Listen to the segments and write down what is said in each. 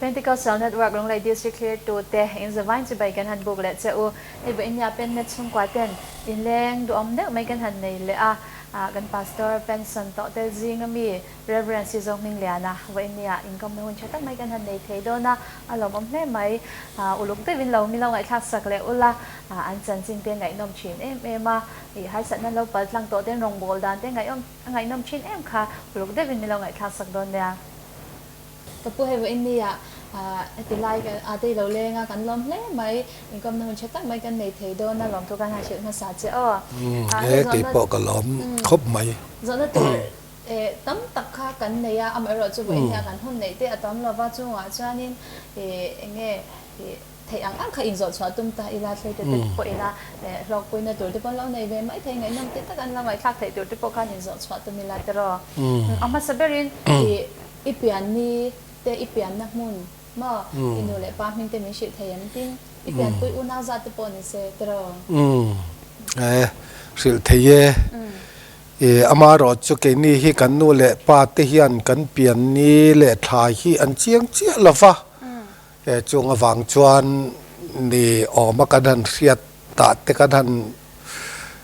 Pentecostal Network Lunglei District Cleartu te in zavain chibai kan han buk leh che u. Hei vawiin Pennet chhungkua ten inleng duhawm deuh mai kan han nei leh a, kan Pastor pension tawh tel zing ami Rev. Sizo Hmingliana vawiin inkawmna hun tha tak mai kan han nei thei dawn a, a lawmawm hle mai. Uluk deuhin lo min lo ngaihthlak sak leh ula, an chanchin te ngaihnawm thin em em a, ih harsatna lo pal tlang tawh ten rawngbawl dan te ngaihnawm a ngaihnawm thin em kha uluk deuhin min lo ngaihthlak sak dawn nia. Ka pu hei vawiin nia heti lai a te ilo leng a kan lawm hle mai, inkawmna hun tha tak mai kan nei thei dawn a lawmthu kan han hrilh hmasa che aw. He kei pawh ka lawm khawp mai. Zawhna tur tam tak kha kan nei a, amaherawh chu vawiin nia kan hun neih te a tam lova chungah chuanin eng nge theih ang ang kha inzawh chhuah tum ta ila thleite te pawh ila hlawkpuina tur te pawh an lo nei ve mai thei ngaihnawm te tak an lo ngaihthlak theih tur te pawh khan inzawh chhuah tum ila tiraw. A hmasa berin ih i pian ni te i pianna hmun maw i nu leh pa hming te min hrilh thei em tin i pianpui unau zat te pawh ni se tiraw. Umm hrilh thei e. Ih amaherawh chu keini hi kan nu leh pa te hian kan pian ni leh thla hi an chiang chiah lova. He chung avang chuan ni awma kan han hriat tah te kan han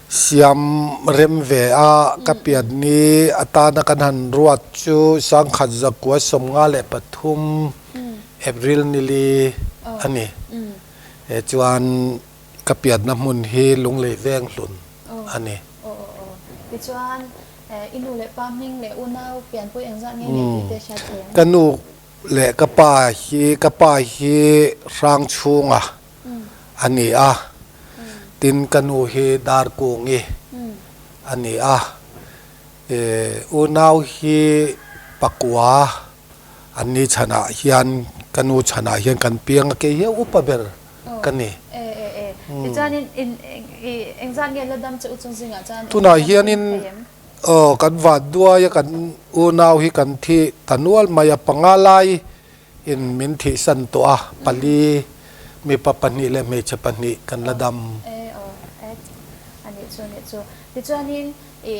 siam rem ve a, ka pian ni atana kan han ruat chu sangkhat zakua 53 April nili a ni. He chuan ka pianna hmun hi Lunglei Venghlun a ni. Ka nu Leh ka pa hi ka pa hi hrang chhunga a ni a, tin ka nu hi Darkungi a ni a, unau hi pakua an ni chhanah hian ka nu chhanah hian kan piang a, kei hi a upa ber ka ni. Tunah hianin. Aw, kan van duai a, kan unau hi kan thi ta nual mai a, panga lai in min thihsan tawh a, pali, mipa pahnih leh hmeichhe pahnih kan la dam. E aw, e a nih chu, nih chu. Tichuanin i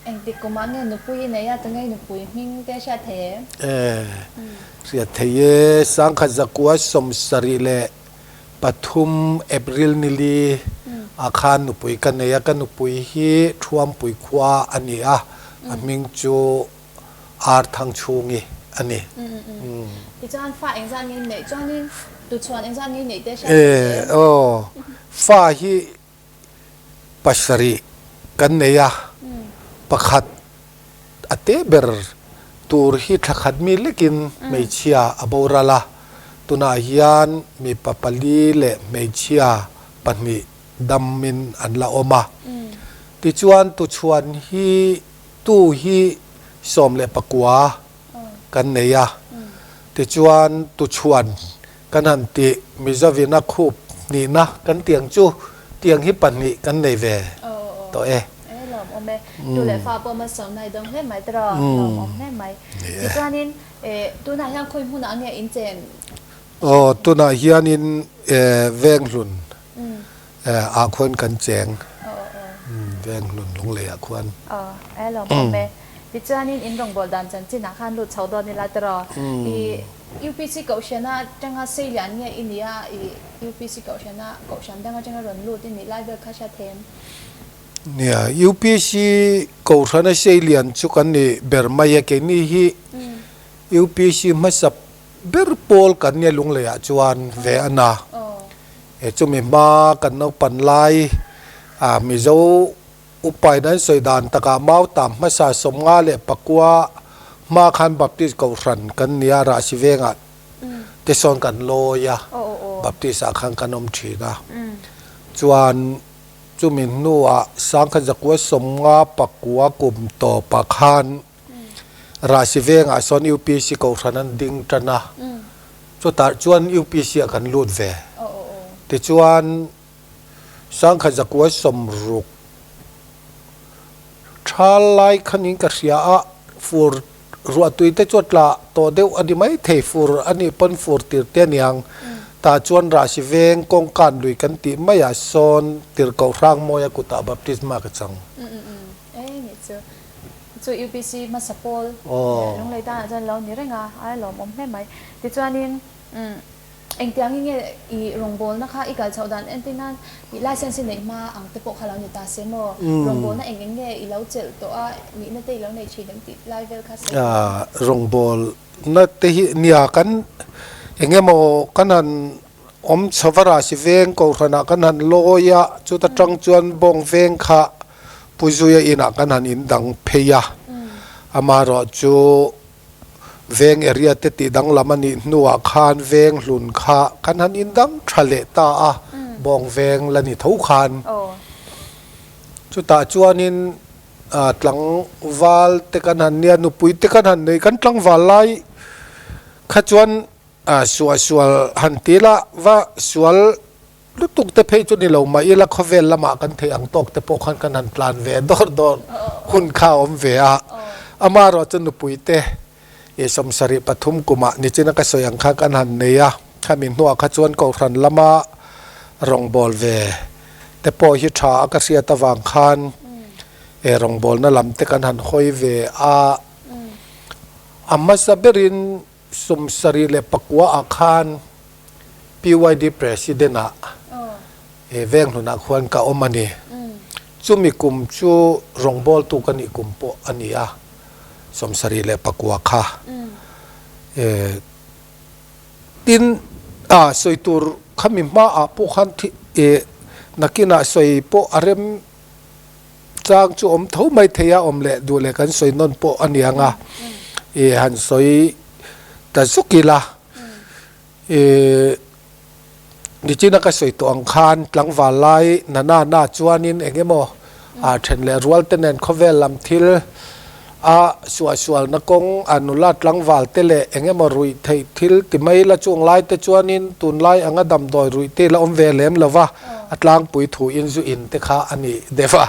engtik kumah nge nupui i nei a, tunge i nupui hming te hriat thei em? E, hriat thei e, sangkhat zakua 73 April nili ah khan nupui ka nei a, ka nupui hi Thuampui khua a ni a, a hming chu Ar Thangchhungi a ni. Tichuan fa engzat nge neih chuanin tuchhuan engzat nge neih te hriat theih em? E aw, fa hi pasarih kan nei a, pakhat a te ber tur hi thla khat mi lekin hmeichhia a boral a, tunah hian mipa pali leh hmeichhia pahnih damin an la awm a. Tichuan tuchhuan hi tu hi 19 kan nei a, tichuan tuchhuan Kan han tih Mizovina khup nihna kan tiang chu tiang hi pahnih kan nei ve tawh e. E lawmawm e. Tu leh fa pawh malsawmna i dawng hle mai tiraw? Lawmawm hle mai. Tichuanin tunah hian khawi hmunah nge in chen? Aw tunah hianin Venghlun ah khuan kan cheng. Venghlun Lunglei ah khuan. Aw e lawmawm e. Tichuanin in rawngbâwl dan chanchinah khan lut chho dawn ila tiraw? I UPC Kohhrana atanga seilian nge i nih a, i UPC Kohhrana Kohhran dang atanga rawn lut i nih lai vel kha hriat thei em? Nia, UPC Kohhrana seilian chu kan ni ber mai a, keini hi UPC hmasa ber pawl kan nia Lungleiah chuan ve a na. E chumi hma kan naupan lai a Mizo Upain an sawi dan takah Mautam hmasa 59 hma khan Baptist Kohhran kan nia Rahsi vengah te sawn kan lawi a, Baptist ah khan kan awm thin a. Chuan chumi hnuah 1959 kum tawpah khan Rahsi vengah sawn UPC Kohhran an ding tan a, chutah chuan UPC ah kan lut ve. Tichuan. 1960 tha lai khanin ka hria a, fur ruahtui te chu a tla tawh deuh a ni mai thei, fur a nih pawn fur tir te aniang, tah chuan Rahsi veng kawngkan lui kan tih maiah sawn tirhkoh Hrangmawia kutah baptisma ka chang. Chu UPC hmasa pawl leh lunglei tanah chuan lo ni reng a, a lawmawm hle mai. Tichuanin engtiangin nge i rawngbawlna kha i kal chhoh dan entir nan i license i neih hma ang te pawh kha lo ni ta se maw? Rawngbawlna eng eng nge i lo chelh tawh a, nihna te i lo nei thin em tih lai vel kha sawi tawh. Rawngbawlna te hi nia kan eng emaw kan han awm chho va Rasi veng kohhranah kan han lawi a, chuta tang chuan bawng veng kha Pu Zuia inah kan han indang phei a, amaherawhchu Veng area te tih danglam a nih hnuah khan veng hlun kha kan han indang tha leh ta a, bawng veng la ni tho khan. Chutah chuanin tlangval te kan han nia, nupui te kan han nei, kan tlangval lai kha chuan suahsual han ti la va sual Lutuk te phei chu ni lo mah ila khawvel lamah kan theih ang tawk te pawh khan kan han tlan ve dawr dawr hun kha a awm ve a. Amaherawh chu nupui te i 73 kumah nichina ka sawi ang khan kan han nei a, khami hnuah kha chuan Kohhran lama rawngbâwl ve te pawh hi tha a ka hriat avang khan e rawngbâwlna lam te kan han hawi ve a. A hmasa berin 74 ah khan PYD President ah he veng hlunah khuan ka awm a ni. Chumi kum chu rawngbawltu ka nih kum pawh a ni a, 79 kha. Tin, sawi tur khami hmaah pawh khan nakinah sawi pawh a rem Chang chu awm tho mai thei a, awm leh duh leh kan sawi nawn pawh a ni ang a, i han sawi ta zuk ila, i nichina ka sawi tawh ang khan tlangval lai na na na chuanin eng emaw a then leh rual te nen khawvel lam thil a suahsualna kawng a nula tlangval te leh eng emaw ruih theih thil ti mai la chung lai te chuanin tunlai anga damdawi ruih te la awm ve lem lo va. A tlangpui thu in zu in te kha a ni deuh a,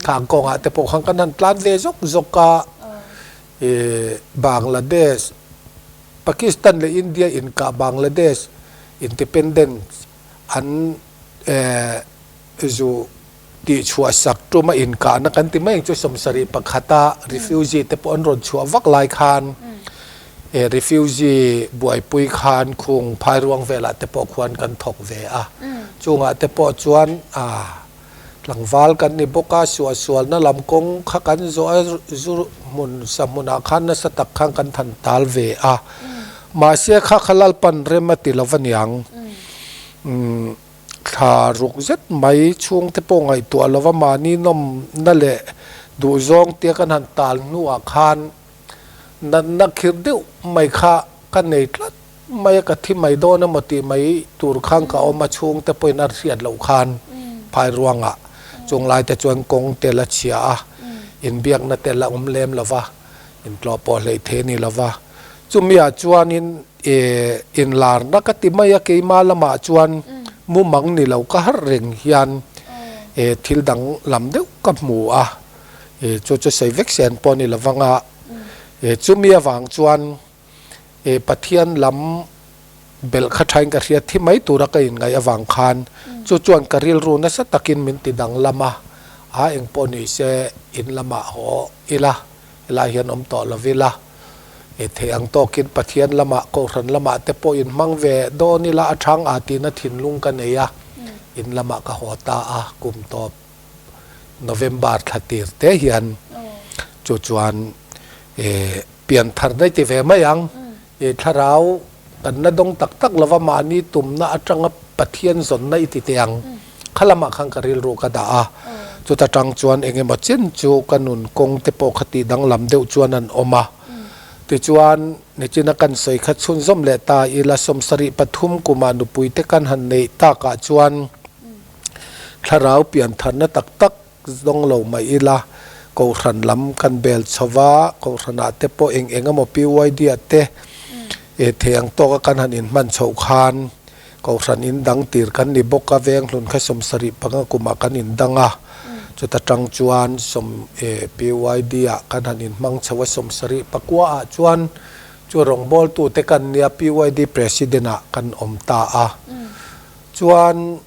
khang kawngah te pawh khan kan han tlan ve zawk zawk a, ih Bangladesh, Pakistan leh India inkah Bangladesh independence an eh zu tih chhuah sak tuma inkahna kan ti mai ang chu 71 a refugee te pawh an rawn chhuah vak lai khan eh refugee buaipui khan khung phairuang velah te pawh khuan kan thawk ve a chungah te pawh chuan ah tlangval kan ni bawk a suahsualna lam kawng kha kan zawh a zu hmun sa hmunah khan nasa tak khan kan than tal ve a mahse kha kha Lalpan rem a ti lo aniang umm. Thla ruk zet mai chhungte pawh ngaihtuah lova mahni nawmna leh duhzawng tia kan han tal hnuah khan natna khir deuh mai kha ka nei tlat mai a, ka thi mai dawn emaw tih mai tur khan ka awm a, chhungte pawhin a hriat loh khan phai ruangah chung laite chuan kawng te la chhia a, inbiakna te la awm lem lova, intlawh pawh hleih thei a ni lova, chumiah chuanin E, inlarna ka ti mai a, keimah lamah chuan mumang ni lo ka harh reng hian e thil dang lam deuh ka hmu a, e chu chu sawi vek sen pawh ni lo vang a, e chumi avang chuan e Pathian lam belh kha thain ka hriat thi mai tura ka inngaih avang khan chu chuan ka rilru nasa takin min ti danglam a, a engpawh ni se in lamah haw ila helai hian awm tawh lo ila. E theih ang tawkin Pathian lamah, Kohhran lamah te pawh in hmang ve dawn ila a chang a tina thinlung ka nei a, in lamah ka haw ta a, kum tawp November thla tir te hian chu chuan e pian thar daih ti ve mai ang, e thlarau kan la dawng tak tak lova mahni tumna atanga Pathian zawnna i ti teh ang. Kha lamah khan ka rilru ka dah a, chuta tang chuan eng emaw chen chu ka nun kawng te pawh kha tih danglam deuh chuan an awm a. Tichuan, nichina kan sawi kha chhunzawm leh ta ila 73 kumah nupui te kan han neih takah chuan thlarau piantharna tak tak zawng lo mah ila Kohhran lam kan bel chho va, Kohhranah te pawh eng eng emaw PYD ah te thei ang tawka kan han inhman chhoh khan Kohhran in dang tir kan ni bawk a, veng hlun kha 75 kumah kan in dang a, chuta tang chuan sawm e PYD ah kan han in hmang chho a, 79 ah chuan chu rawngbawltu te kan nia PYD President ah kan awm ta a, chuan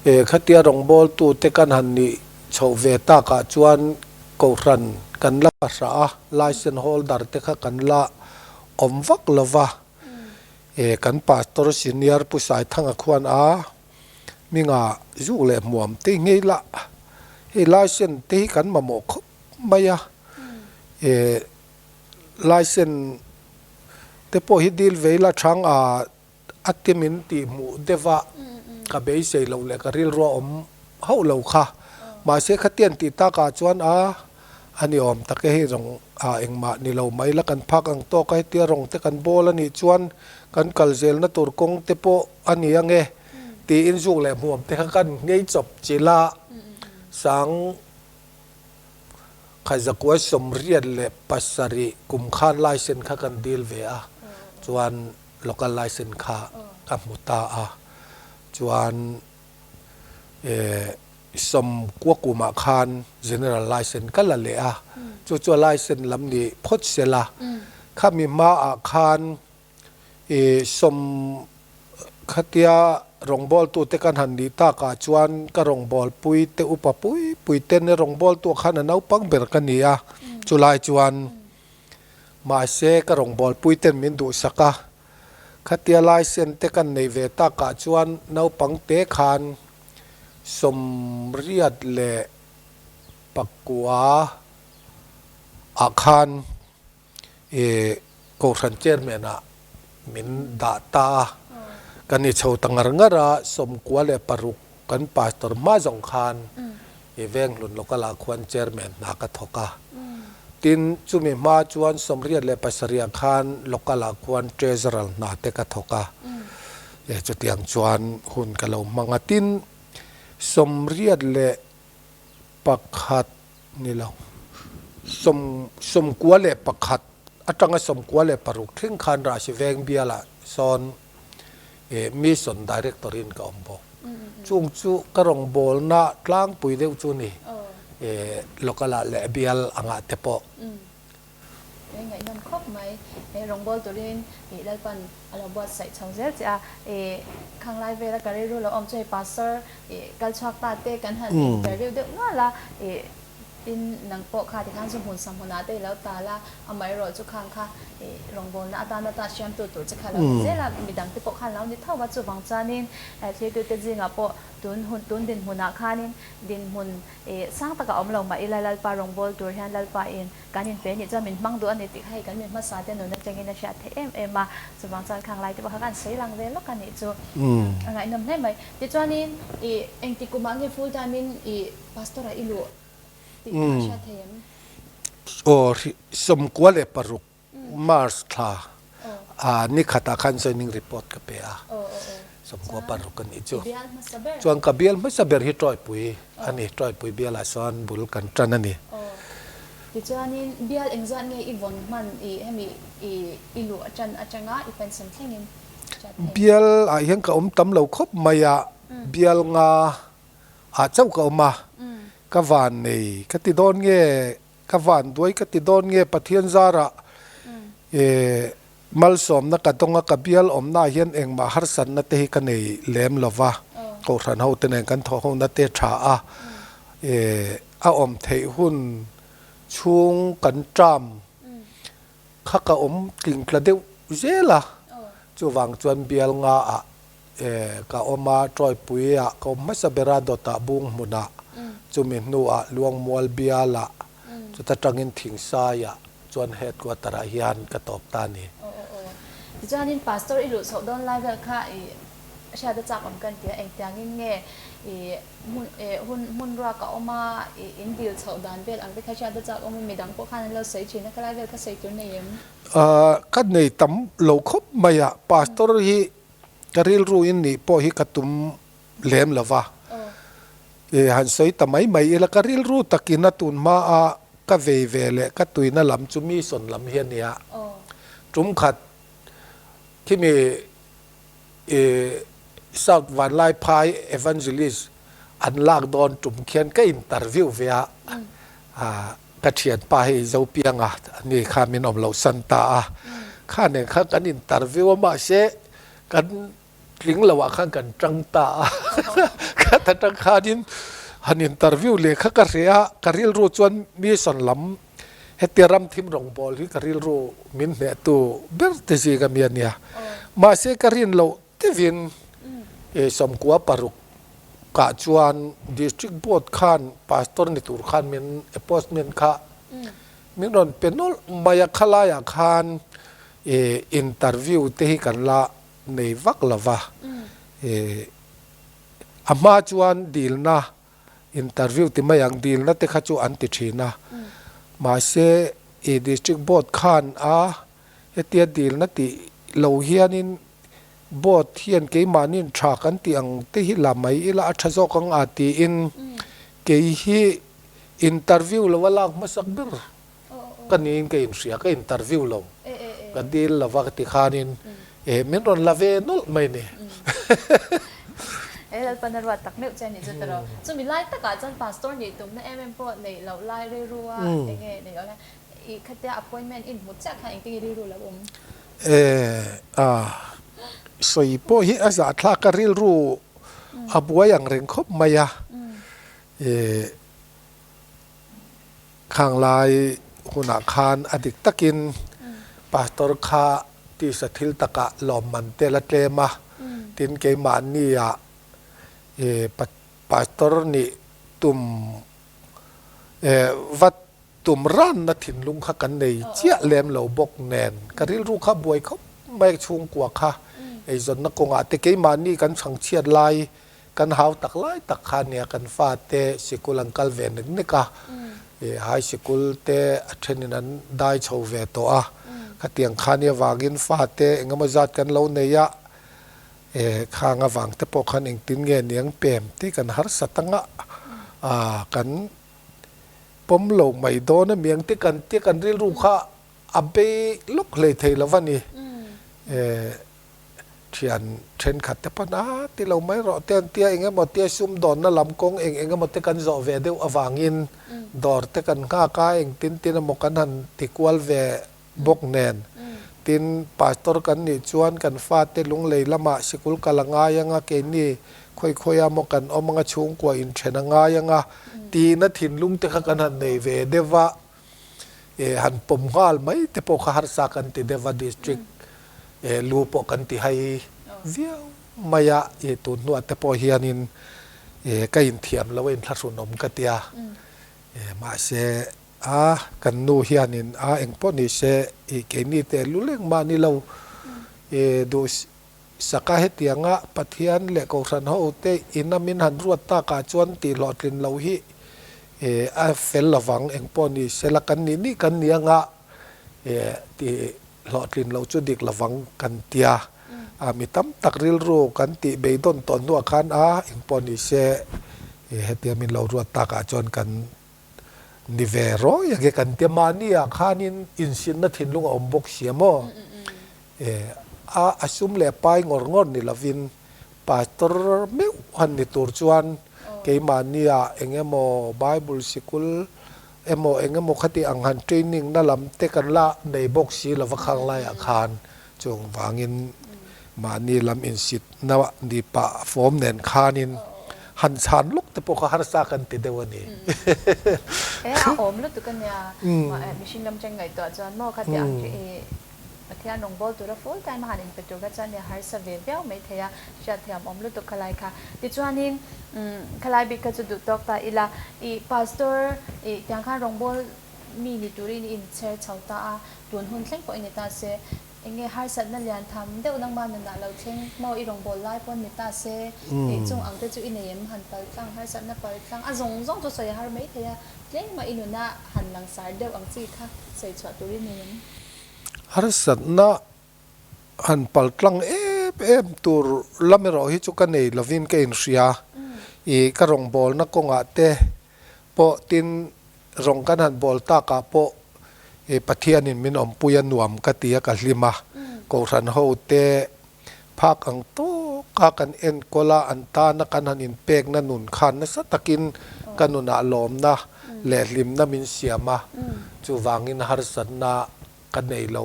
e khatia rawngbawltu te kan han nih chhoh ve tak ah chuan Kohhran kan la hrah a, License holder te kha kan la awm vak lo va. Kan Pastor Senior Pu Saithanga khuan a hminga zuk leh hmuam te ngei lah hei license te hi kan mamawh khawp mai a, license te pawh hi dil ve ila chang a a ti min tih hmuh deuh a, ka beisei loh leh ka rilru a awm hauh lo kha. Mahse khatiang tih takah chuan a a ni awm tak e, hei rawng ah engmah ni lo mai la kan phak ang tawk a, hetia rawng te kan bawl a nih chuan kan kal zelna tur kawng te pawh a ni ang e tiin zuk leh hmuam te kha kan nghei chawp chilh a, sang Khaizakua 87 kum khan licence kha kan dil ve a, chuan local licence kha ka hmu ta a, chuan 90 kumah khan general licence ka la leh a, chu chu a licence lam ni phawt sela, khami hmaah khan I sawm khatia rawngbawltute kan han nih takah chuan ka rawngbawlpui te upa pui pui te nia rawngbawltu ah khan a naupang ber ka ni a, chulai chuan mahse ka rawngbawlpui ten min duhsak a, khatia laisen te kan neih ve takah chuan naupang te khan 89 ah khan I Kohhran Chairman ah min dah ta a, kan i chho ta ngar ngar a, 96 kan Pastor hma zawng khan i Venghlun Local ah khuan Chairman hna ka thawk a. Tin, chumi hma chuan 87 ah khan Local ah khuan Treasurer hna te ka thawk a. Chutiang chuan hun ka lo hmang a. Tin, 81 Ni lo. 91 atanga 96 thleng khan Rahsi Veng bialah sawn Mission Director in ka awm bawk. Chung chu ka rawngbawlna tlangpui deuh chu ni. Local ah leh bial angah te pawh. Hei ngaihnawm khawp mai. Hei rawngbâwl turin ih Lalpan a lo buatsaih chho zel che a. Ih khanglai vela ka rilru lo awm chu hei Pastor ih kal chhuak ta te kan han interview deuh nual a. Ih tin nang pawh kha tikhan chu hmun sahmunah te i lo tal a, amaherawh chu khang kha ih rawngbâwlna atana ta hriamtu tur che kha lo ni zel a. Midang te pawh khan lo ni tho a, chuvang chuanin thirtute zingah pawh tun hun tun dinhmunah khanin dinhmun ih sang taka awm lo mah ila Lalpa rawngbâwl tur hian Lalpa in Kan inpe nih chuan min hmang duh a ni tih kha hei kan mi hmasa te nun atangin a hriat theih em em a, chuvang chuan khang lai te pawh kha kan sawi lang ve lawk a nih chu a ngaihnawm hle mai. Tichuanin ih engti kumah nge full time in ih pastor ah i luh tih kha a hriat thei em? Aw 96 March thla a ni khatah khan joining report ka pe a, 96 a nih chu. Chuan ka bial hmasa ber hi Tawipui a ni, Tawipui bialah chuan bul kan tan a ni. Tichuanin bial engzat nge i vawn hman i hemi i i luh atan atanga i pension thlengin hriat theih? Bial ah hian ka awm tam lo khawp mai a, bial nga ah chauh ka awm a, ka van nei ka ti dawn nge Ka van duai ka ti dawn nge Pathian zarah malsawmna ka dawng a, ka bial awmnaah hian engmah harsatna te hi ka nei lem lo va, Kohhran ho te nen kan thawh hona te tha a, a awm theih hun chhung kan term kha ka awm tling tla deuh zel a, chuvang chuan bial ngaah Ka awm a, Tawipui-ah ka awm hmasa ber a, dawtah bung hmunah, chumi hnuah Luangmual bialah, chuta tangin Thingsaiah chuan headquarter-ah hian ka tawp ta a ni. Aw aw aw. Tichuanin Pastor i luh chhoh dawn lai vel kha i hriat a chak awm ka inti a, engtiangin nge i hmun hun hmun ruak a awm a, i in dil chhoh dan vel ang te kha hriat a chak awm a, midang pawh khan an lo sawi thin a, khalai vel kha sawi tur nei em? Ka nei tam lo khawp mai a, Pastor hi Ka rilru in nih pawh hi ka tum lem lo va, i han sawi ta mai mai ila ka rilru takin a tun hma a ka vei ve leh ka tuina lam chu mission lam hi a nia. Tum khat khimi i South Vanlaiphai Evangelist an lak dawn tum khian ka interview ve a, Ka thianpa hei Zopianga a ni kha min awm loh san ta a, kha nen khan kan interview a mahse kan tling lo ah khan kan tang ta a, kha ta tang khanin han interview leh kha ka hre a, ka rilru chuan mission lam hetia ram thim rawng bawl hi ka rilru min hnehtu ber te zing a mi a nia. Mahse ka rin loh deuhin 96 kah chuan District Board khan Pastor ni tur khan min appointment kha min rawn pe nawlh mai a, khalaiah khan interview te hi kan la nei vak lo va, a hma chuan dilna interview ti mai ang dilna te kha chu an ti thin a, mahse District Board khan a Hetia dilna tih lo hianin board hian keimahniin tha kan tih ang te hi la mai ila a tha zawk ang a tiin kei hi interview lo a lak hmasak ber ka niin ka inhria, ka interview lo, ka dil lo va ti khanin min rawn la ve nawlh mai ni. He Lalpan a ruat tak meuh che a nih chu tiraw. Chumi lai takah chuan pastor nih tumna em em pawh neih loh lai rilru a enge neih loh lai I khatia appointment in hmu chiah khan engtin i rilru lo awm? E a, sawi pawh hi a zahthlak a rilru a buai ang reng khawp mai a. E khang lai hunah khan a dik takin pastor kha tisa thil takah lawmman te la tlem a, tin keimahnia e pastor nih tum e vat Tum ranna thinlung kha kan nei chiah lem lo bawk nen ka rilru kha buai khawp mai chhungkua kha eizawnna kawngah te keimahni kan chhangchhiat lai kan hau tak lai tak kha nia kan fate sikul an kal ve nek nek a, high sikul te a thenin an dai chho ve tawh a, khatiang kha nia vangin fate engemaw zat kan lo nei a, khang avang te pawh khan engtin nge niang pem tih kan harsat anga kan Pawm lo mai dawn a miang te kan tia kan rilru kha a bei lawk hlei thei lo va ni. Thian thenkhat te pawn a ti lo mai rawh te an tia eng emaw tia sumdawnna lam kawng eng eng emaw te kan zawh ve deuh avangin dawr te kan nghak a engtin tin emaw kan han ti kual ve bawk nen. Tin, pastor kan nih chuan kan fate lunglei lamah sikul kal a ngai anga, keini khawi khawi a maw kan awm anga chhungkua inthen a ngai anga tiin a thinlung te kha kan han nei ve deuh a, eh han pawm nghal mai te pawh kha harsa kan ti deuh a, district eh lu pawh kan ti hai viau mai a, eh tun hnuah te pawh hianin eh ka inthiam lo a inthlahrunawm ka tia, eh mahse A, kan nu hianin a engpawh ni se i keini te lu leng mah ni lo i duh saka hetianga Pathian leh Kohhran ho te ina min han ruat takah chuan tih hlawhtlin lo hi i a fel lovang engpawh ni se la kan nih nih kan ni anga i tih hlawhtlin lo chu dik lovang kan tia a mi tam tak rilru kan tih beidawn tawh hnuah khan a engpawh ni se i hetia min lo ruat takah chuan kan Ni ve rawi age kan tia mahni ah khanin insinna thinlung a awm bawk sia maw? E a a sum leh pai ngawr ngawr ni lovin pastor meuh han ni tur chuan keimahni ah eng emaw bible sikul emaw eng emaw khati ang han training na lam te kan la nei bawk si lova khang lai ah khan chung vangin Mahni lam insitna ni pah fawm nen khanin han chhan lawk te pawh kha harsa kan ti deuh a ni. E a awm lutuk a nia. Mihring lam cheng ngaihtuah chuan maw kha ti ang chu i Pathian rawngbâwl tura full time a han inpe tur kha chuan nia harsa ve viau mai thei a, hriatthiam awm lutuk khalai kha. Tichuanin khalai bik kha chu duh tawk ta ila i pastor i tiang khan rawngbâwl mi ni turin i inchher chho ta a, tun hun thleng pawh i ni ta se Enge harsatna lian tham deuh nangmah nunah lo thleng maw i rawngbâwl lai pawn ni ta se tih chung ang te chu i nei em? Han pal tlang, harsatna pal tlang, a zawng zawng chu sawi a har mai thei a, tlema i nuna han langsar deuh ang chi kha sawi chhuah tur i nei em? Harsatna han pal tlang em em tur lam erawh hi chu ka nei lovin ka inhria. I ka rawngbâwlna kawngah te pawh tin Rawng kan han bawl takah pawh i Pathianin min awmpui a nuam ka ti a ka hlim a, Kohhran ho te phak ang tawka kan enkawl a, an tana kan han inpekna nun khan nasa takin ka nunah lawmna leh hlimna min siam a, chuvangin harsatna ka nei lo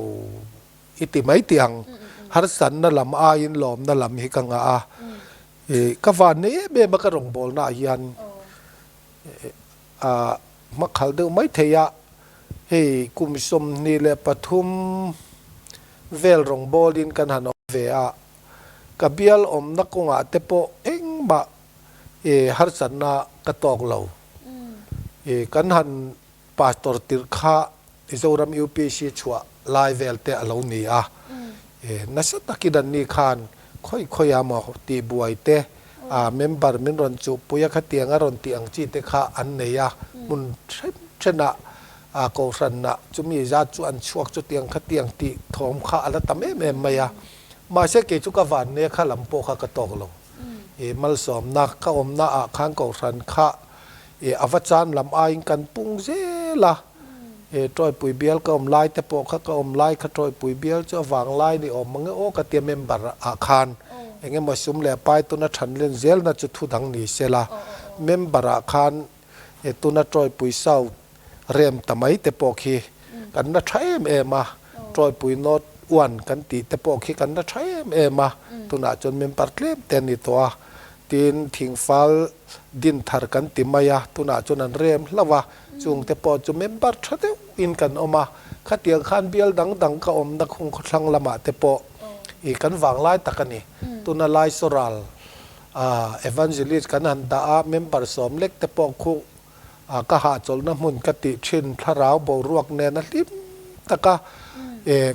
i ti mai tih ang, harsatna lam aiin lawmna lam hi ka ngah a, i ka van nei em em a ka rawngbawlnaah hian. A hmakhal deuh mai thei a, hei kum 23 vel rawngbawlin kan han awm. ve a, ka bial awmna kawngah te pawh engmah i harsatna ka tawk lo. I kan han pastor tirh kha Mizoram UPC chhuah lai vel te a lo ni a, i nasa takin an ni khan khawi khawi a maw tih buai te, a member min rawn chuhpui a khatiang a rawn tih ang chi te kha an nei a, hmun then thenah a kohhranah chumi zat chu an chhuak chutiang khatiang tih thawm kha a la tam em em mai a. Mahse kei chu ka vanne kha lam pawh kha ka tawk lo. I malsawmna ka awmna ah khan kohhran kha i a va chan lam aiin kan pung zel a. I Tawipui bial ka awm lai te pawh kha ka awm lai kha Tawipui bial chu a vang lai ni awm mang e aw ka tia member ah khan eng emaw sum leh pai tuna than len zelna chu thu dang ni sela member ah khan i tuna Tawipui South rem ta mai te pawh khi kan la tha em em a, Tawipui North One kan tih te pawh khi kan la tha em em a, tunah chuan member tlem te a ni tawh a, tin thingfal din thar kan ti mai a, tunah chuan an rem hlauh a, chung te pawh chu member tha deuh in kan awm a, khatiang khan bial dang dang ka awmna khung khawthlang lamah te pawh i kan vanglai tak a ni, tuna Laisoral Evangelist kan han dah a, member sawm lek te pawh khu a ka hahchawlhna hmun ka tih thin thlarau boruak nena hlim taka eh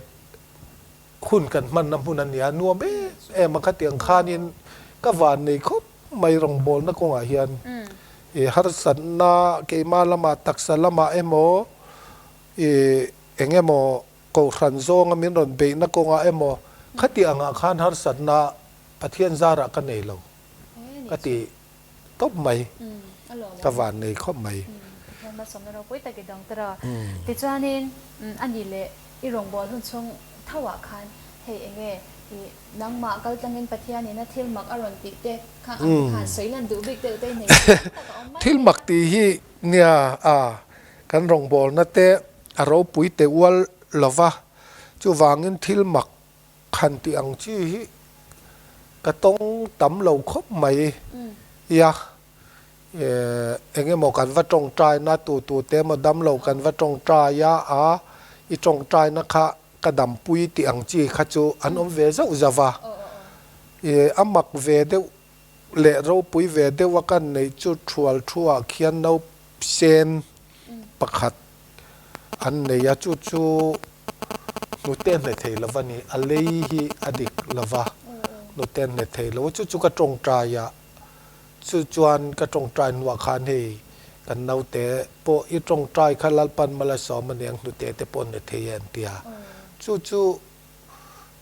hun kan hmanna hmun a nia nuam em em a khatiang khanin ka van nei khawp mai rawngbawlna kawngah hian eh harsatna keimah lamah taksa lamah emaw eh eng emaw kohhran zawnga min rawn beihna kawngah emaw khati angah khan harsatna Pathian zarah ka nei lo ka ti. tawp mai, ka van nei khawp mai. Pathian malsawmna ropui tak i dawng ta rawh. Tichuanin a ni leh i rawngbâwl hun chhung tho ah khan hei eng nge i nangmah kal tlangin Pathianin a thil mak a rawn tih te kha ang te khan sawi lan duh bik deuh te i nei tih tam tak a awm mai Thil mak tih hi nia a kan rawngbâwlna te a ropui teh ual lova, chuvangin thil mak Khan tih ang chi hi ka tawng tam lo khawp mai ia, eng emaw kan va tawngtaina tu tu te emaw dam lo kan va tawngtai a, a i tawngtaina kha ka dampui tih ang chi kha chu an awm ve zauh zauh a, a mak ve deuh leh ropui ve deuh a kan neih chu thual thu ah khian nausen pakhat an nei a, chu chu hnute hne thei lo va ni, a lei hi a dik lo va, hnute hne thei lo, chu chu ka tawngtai a, chu chuan ka tawngtai hnuah khan hei kan naute pawh i tawngtai kha Lalpan Malsawm aniang hnute te pawh hne thei e an ti a, chu chu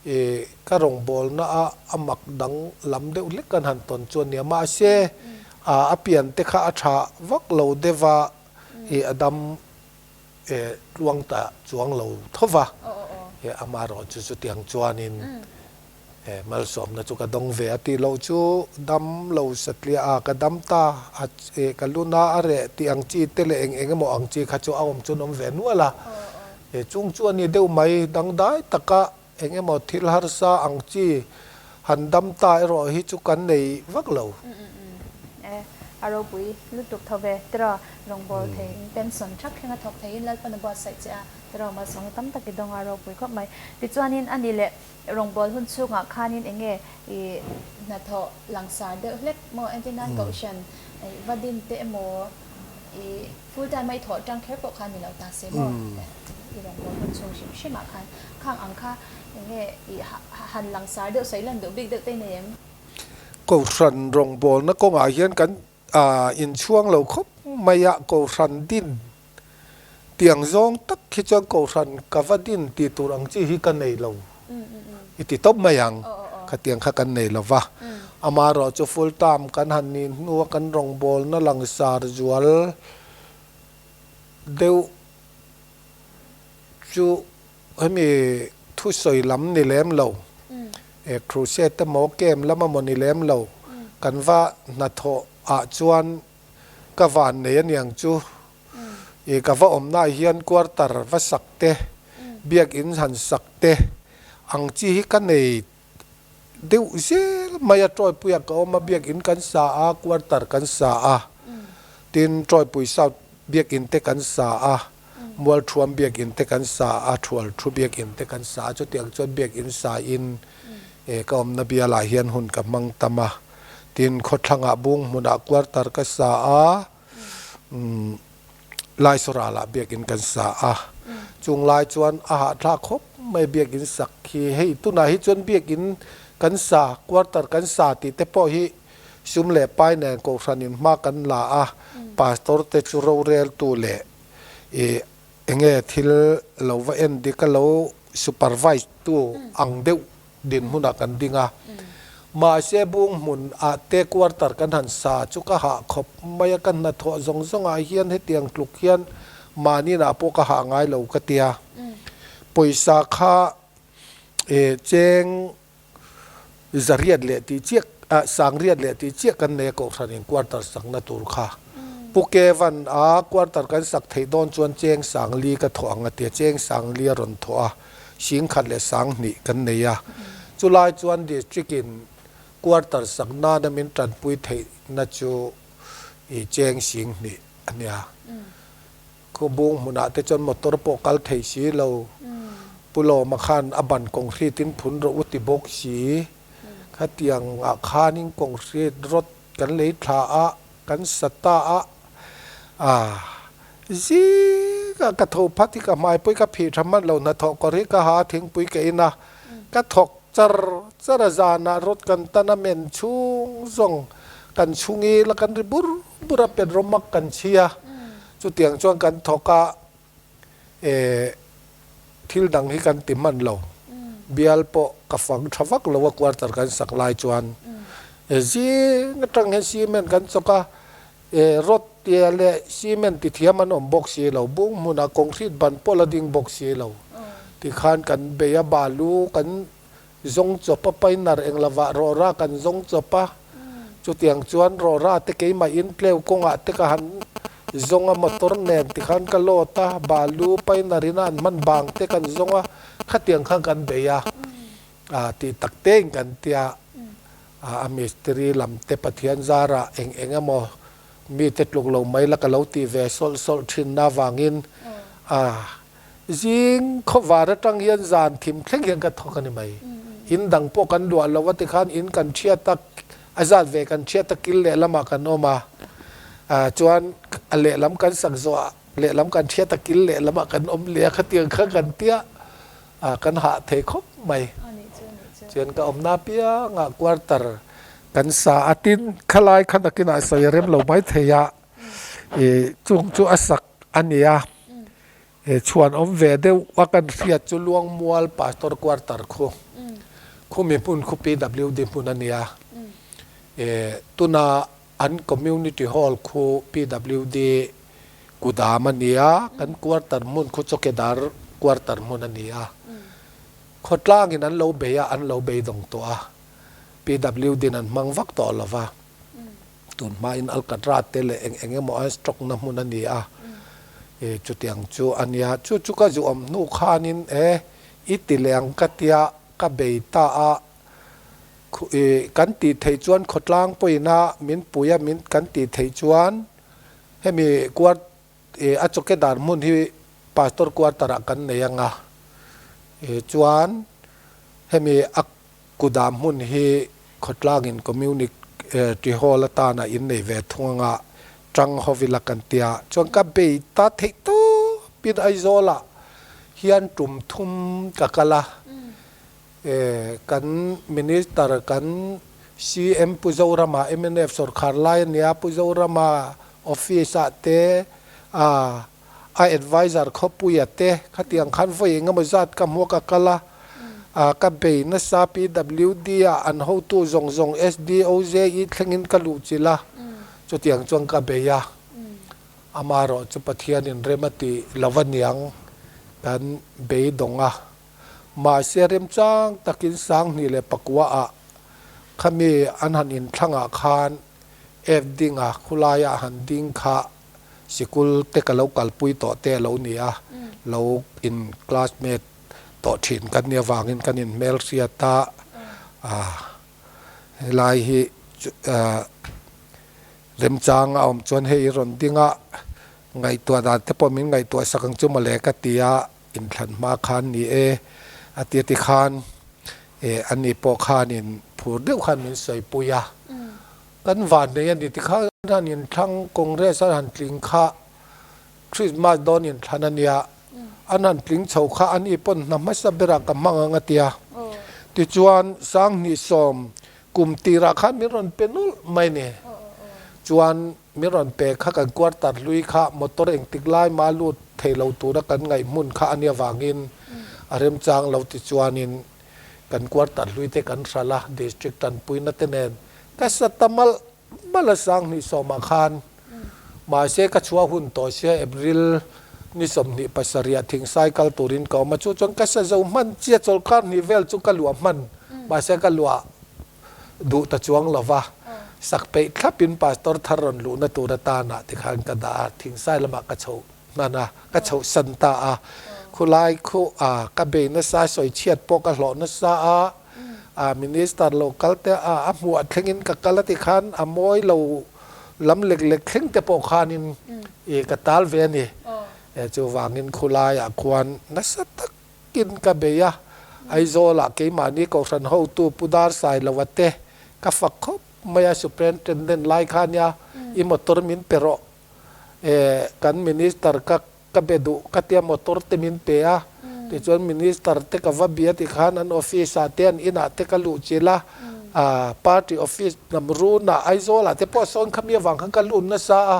I ka rawngbawlna a a mak dang lam deuh hlek kan han tawn chu a nia. Mahse, a pian te kha a tha vak lo deuh a, i a dam tluang ta chuang lo tho va. Amaherawh chu chutiang chuanin malsawmna chu ka dawng ve a tih loh chu dam lo satliah a, ka dam ta a, ka luna a reh tih ang chi te leh eng eng emaw ang chi kha chu a awm chu an awm ve nual a. He chung chu a ni deuh mai, dangdai taka eng emaw thil harsa ang chi han dam ta erawh hi chu kan nei vak lo. E, a ropui lutuk tho ve, tiraw rawngbâwl theiin pension thak thlenga thawk theiin Lalpan a buatsaih che a, tiraw malsawmna tam tak i dawng a, a ropui khawp mai. Tichuanin a ni leh rawngbâwl hun chhungah khanin eng nge i hnathawh langsar deuh hlek maw, entir nan kohhran va din te emaw i full time a i thawh tang kher pawh khan ni lo ta se maw i rawngbâwl hun chhung hrim hrim ah khan khang ang kha eng nge i han langsar deuh sawi lan duh bik deuh te i nei em? Kohhran rawngbâwlna kawngah hian kan inchhuang lo khawp mai a, kohhran din Tiang zawng tak khi chuan Kohhran ka va din tih tur ang chi hi ka nei lo i ti tawp mai ang. Khatiang kha kan nei lo va. Amaherawh chu full term kan han nih hnua kan rawngbawlna langsar zual deuh chu hemi thusawi lam ni lem lo, crusade emaw camp lam emaw ni lem lo kan va hnathawh ah chuan Ka van nei aniang chu i ka va awmnaah hian quarter va sak te, biakin han sak te ang chi hi ka nei deuh zel mai a. Tawipui ah ka awm a, biakin kan sa a, quarter kan sa a, tin Tawipui South biakin te kan sa a, Mualthuam biakin te kan sa a, Thualthu biakin te kan sa a, chutiang chuan biakin sa in. Ka awmna bialah hian hun ka hmang tam a, tin khawthlangah bung hmunah quarter ka sa a, Laisoralah biakin kan sa a, chung lai chuan a hahthlak khawp mai biakin sak hi, hei tunah hi chuan biakin kan sa, quarter kan sa tih te pawh hi sum leh pai nen kohhranin hma kan la a, pastor te chu roreltu leh ih Enge thil lo va en dik a lo supervise tu ang deuh dinhmunah kan ding a. Mahse bung hmun ah te quarter kan han sa chu ka hah khawp mai a, ka hnathawh zawng zawng ah hian hetiang tluk hian mahni inah pawh ka hah ngai lo ka tia. Pawisa kha cheng Zariat leh tih chiah ah Sangriat leh tih chiah kan nei a Kohhran in quarter sakna tur kha. Pu Kevan a quarter kan sak theih dawn chuan cheng Sangli ka thawh ang a tia cheng Sangli a rawn thawh a, Singkhat leh Sanghnih kan nei a. Chulai chuan District in quarter sak nana min tanpui theihna chu i cheng Singhnih a nia. Khawbung hmunah te chuan motor pawh kal thei si lo. Pu Lawma khan a ban concrete in phun rawh u ti bawk si. Khatiang ah khanin concrete rod kan lei thla a, kan sa ta a. Ah, zing ah ka tho phat hi ka hmai pawh hi ka phih tha hman lo, hnathawh kawr hi ka ha a, thingpui ka in a, ka thawk char char a, zanah rod kan tan a, men chhung zawng kan chhungil a, kan ri bur bur a, petrol mak kan chhi a. Chutiang chuan kan thawk a, eh, thil dang hi kan ti hman lo. Bial pawh ka fang tha vak lo a quarter kan sak lai chuan. Eh, zing atang hian cement kan chawk a, eh, rod tia leh cement ti thiam an awm bawk si lo, bung hmunah concrete ban pawh la ding bawk si lo. Tikhan kan bei a, balu kan Zawng chawp a painar eng lovah rawra kan zawng chawp a, chutiang chuan rawra te keimah in tleu kawngah te ka han zawng a motor nen tikhan ka load a, balu painar ina an hman bang te kan zawng a, khatiang khan kan bei a, ah tih tak tein kan tia, ah a mistiri lam te Pathian zarah eng eng emaw mite tluk lo mai la ka lo tih ve sawlh sawlh thin na vangin ah. Zing khawvar atang hian zan thim thleng hian ka thawk a ni mai. In dang pawh kan luah lo a tikhan in kan thiat a, a zat ve kan thiat a kil lehlamah kan awm a, chuan a lehlam kan sak zawh ah lehlam kan thiat a kil lehlamah kan awm leh a khatiang kha kan tia kan hah thei khawp mai. Chuan ka awmna apiangah quarter kan sa a tin khalai kha nakinah sawi a rem lo mai thei a, chung chu a sak a ni a. He chhuan awm ve deuh a kan hriat chu Luangmual Pastor Quarter khu khumi hmun khu PWD hmun a nia. Tuna an Community Hall khu PWD kudam a nia, kan quarter hmun khu Chawkedar quarter hmun a ni a. Khawtlangin an lo bei a, an lo beidawng tawh a, PWD in an hmang vak tawh lo va. Tun hmain Alcatraz te leh eng eng emaw an stock na hmun a ni a, e chutiang chu a nia. Chu chu ka zu awm hnu khanin e i ti leh ang ka tia ka bei ta a, e kan tih theih chuan khawtlang pawina min pui a min kan tih theih chuan hemi quart e a chawkedar hmun hi pastor quarter ah kan nei ang a, e chuan hemi a Kudam hmun hi khawtlangin Community Hall atana in nei ve thung anga tang hovila kan tia chuan ka bei ta theih tawpin Aizawlah hian tum thum ka kal a, kan Minister kan CM Pu Zorama mnf sawrkhar lai a nia Pu Zorama office ah te a A adviser khawpuia te khatiang khan vawi eng emaw zat ka hmuak a kal a, ka bei nasa PWD ah an hotu zawng zawng SDOJE thlengin ka luh chilh a, chutiang chuan ka bei a, amaherawh chu Pathianin rem a tih lo a niang kan beidawng a, mahse remchang takin Sanghnih leh Pakua ah khami an han inthlangah khan F dinga khulaiah han ding kha Sikul te ka lo kalpui tawh te a lo ni a, lo in classmate tawh thin kan nih avangin kan in hmelhriat a, helai hi remchang a awm chuan hei i rawn ding a, ngaihtuah dan te pawh min ngaihtuah sak ang chu mawle ka ti a, inthlan hma khan ni e a ti a tikhan. E ani pawh khanin phur deuh khan min sawipui a, kan vannei a ni tikhan han inthlang Congress an han tling kha Christmas dawn inthlan a nia, an han tling chho kha ani pawn hna hmasa berah ka hmang ang a tia. Tichuan 2010 kum tirah khan min rawn pe nulh mai ni. Chuan min rawn pe kha kan quarter hlui kha motor engtik lai mah lut thei lo tura kan ngaih hmun kha a nia vangin a remchang lo tichuanin kan quarter hlui te kan hralh a, district tanpuina te nen ka sa ta malh malh a 2010ah khan mahse ka chhuah hun tawh sia April ni 27ah thingsai kal turin ka awm a, chu chuan ka sa zo hman chiah chawlhkar hnih vel chu ka luah hman mahse ka luah duh ta chuang lo va, sak peih thlapin pastor thar rawn luhna tur atana tikhan ka dah a, thingsai lamah ka chhoh hnan a, ka chhoh san ta a, khulai khu a ka bei nasa sawi chhiat pawh ka hlawh nasa a, a minister lo kal te a a hmuh thlengin ka kal a tikhan a mawi lo lam lek lek thleng te pawh khanin i ka tal ve a ni, chuvangin khulaiah khuan nasa tak Tin ka bei a, Aizawlah keimahni Kohhran hotu Pu Dar Sailova te ka fak khawp mai a, Superintendent lai kha nia i motor min pe rawh, eh kan Minister ka ka be duh ka tia motor te min pe a, tichuan Minister te ka va bia tikhan an office ah te an inah te ka luh chilh a, ah party office hnam runah Aizawlah te pawh sawn khami avang khan ka lut nasa a,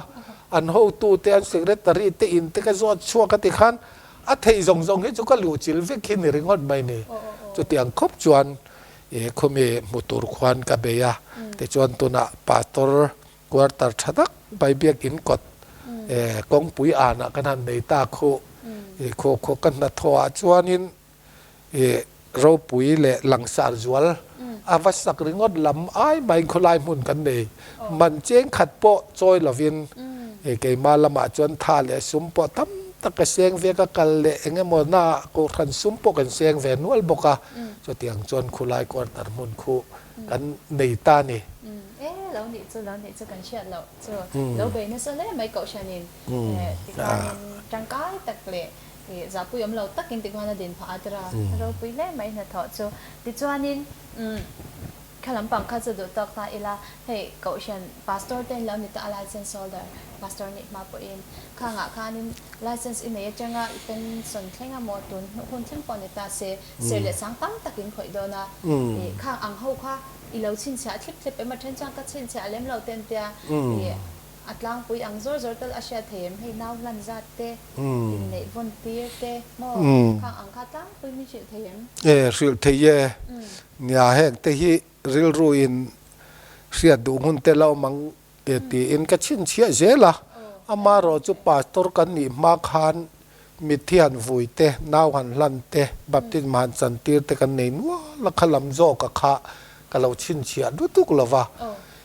an hotu te an secretary te in te ka zawt chhuak a tikhan A theih zawng zawng hi chu ka luh chilh vek hi ni ringawt mai ni. Chutiang khawp chuan i khumi hmu tur khuan ka bei a, tichuan tunah pastor quarter tha tak mai biakin kawt kawngpui anah kan han nei ta khu. I khaw khaw ka hnathawh ah chuanin i ropui leh langsar zual a va sak ringawt lam ai maiin khawlai hmun kan nei. Man cheng khat pawh chawi lovin keimah lamah chuan tha leh sum pawh tam tak ka seng ve ka kal leh eng emaw na kohhran sum pawh kan seng ve nual bawk a, chutiang chuan khulai quarter hmun khu kan nei ta a ni. E lo nih chu lo nih chu kan hriat loh chu lo bei nasa hle mai kohhranin tikhanin tangkai tak leh Ih, zahpui awm lo takin tikhuan a din phah a tira ropui hle mai hnathawh chu. Tichuanin, umm, kha lampang kha chu duh tawk ta ila, hei Kohhran Pastor te in lo ni ta a license holder Pastor nih hma pawhin khangah khanin license i nei atanga i pension thleng a maw tun hun thleng pawh ni ta se ser leh sang tam takin khawih dawn a, ih, khang ang ho kha i lo chhinchhiah thlip thlep em a then chuan ka chhinchhiah lem lo ten tia, ih, A tlangpui ang zawr zawr tal a hriat thei em? Hei nau hlan zat te, inneih vawn tir te maw? Khang ang kha tlangpui min hrilh thei em? E, hrilh thei e. Nia, heng te hi rilru in hriat duh hmun te la awm ang e tiin ka chhinchhiah zel a. Amaherawh chu pastor kan nih hma khan Mitthi han vui te, nau han hlan te, baptism han chan tir te kan nei nual a, kha lam zawk a kha ka lo chhinchhiah lutuk lo va,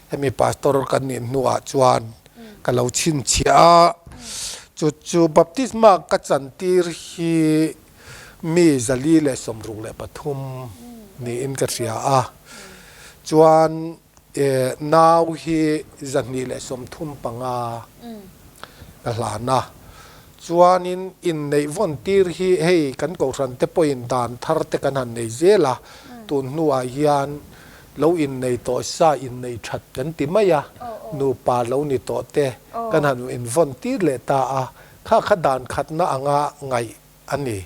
hemi pastor kan nih hnuah chuan ka lo chhinchhiah a, chu chu baptisma ka chan tir hi mi 463 niin ka hria a, chuan nau hi 235 ka hlan a. Chuanin inneih vawn tir hi hei kan kohhran te pawhin dan thar te kan han nei zel a, tun hnuah hian lo innei tawh sa innei that kan ti mai a, nupa lo ni tawh te kan han invawn tir leh ta a, kha kha dan khatna anga ngaih a ni.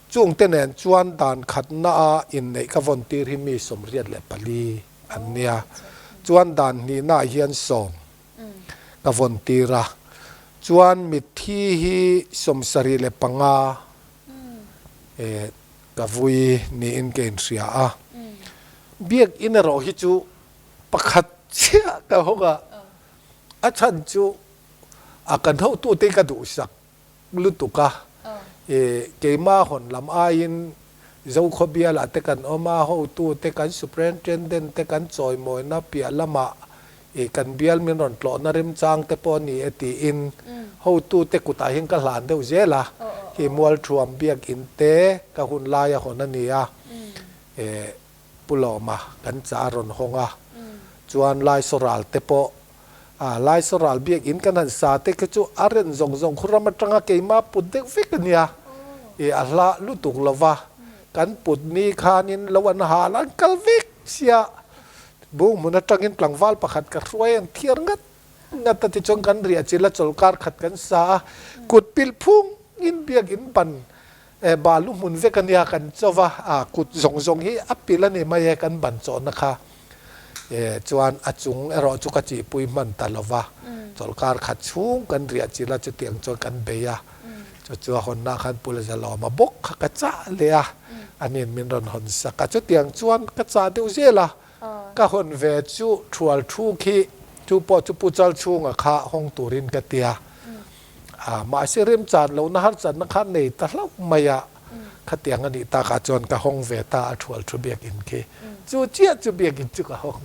Chung te nen chuan dan khatna a inneih ka vawn tir hi mi 84 an nia, chuan dan hnihnaah hian 10 ka vawn tir a, chuan mitthi hi 75 ka vui niin ka inhria a, biakinn erawh hi chu pakhat chiah ka hawng a, a chhan chu a kan hotute ka duhsak lutuk a, keimah hawn lam aiin Zokhaw bialah te kan awm a, hotute kan Superintendent te kan chawimawina piah lamah kan bial min rawn tlawhna remchang te pawh a ni e tiin hotute kutah hian ka hlan deuh zel a, khi Mualthuam biakinn te ka hun laia hawn a ni a, Pu Lawma kan chah a rawn hawng a, chuan Laisoral te pawh A Laisaw ral biakinn kan han sa te khi chu a ren zawng zawng khu ram atanga keimah put deuh vek a nia. I a hla lutuk lo va. Kan put ni khanin lo an hal an kal vek sia. Bung hmun atangin tlangval pakhat ka hruai ang thiar ngat ngat a tichuan kan riah chil a chawlkar khat kan sa a. Kut pilh phung in biakinn ban balu hmun vek a nia kan cho va, a kut zawng zawng hi a pilh a ni mai e kan ban chawhna kha. Chuan a chung erawh chu ka chihpui hman ta lo va, chawlkar khat chhung kan riah chil a chutiang chuan kan bei a. Chu chu a hawnna khan Pu Lazalawma bawk kha ka chah leh a, aniin min rawn hawn sak a. Chutiang chuan ka chah deuh zel a, ka hawn ve chu thual thu khi chu pawh chu Pu Chalchhunga kha hawng turin ka ti a. Mahse remchan lohna harchanna kha nei ta hlauh mai a, khatiang a nih takah chuan ka hawng ve ta a thual thu biakinn khi. Chu chiah chu biakinn chu ka hawng.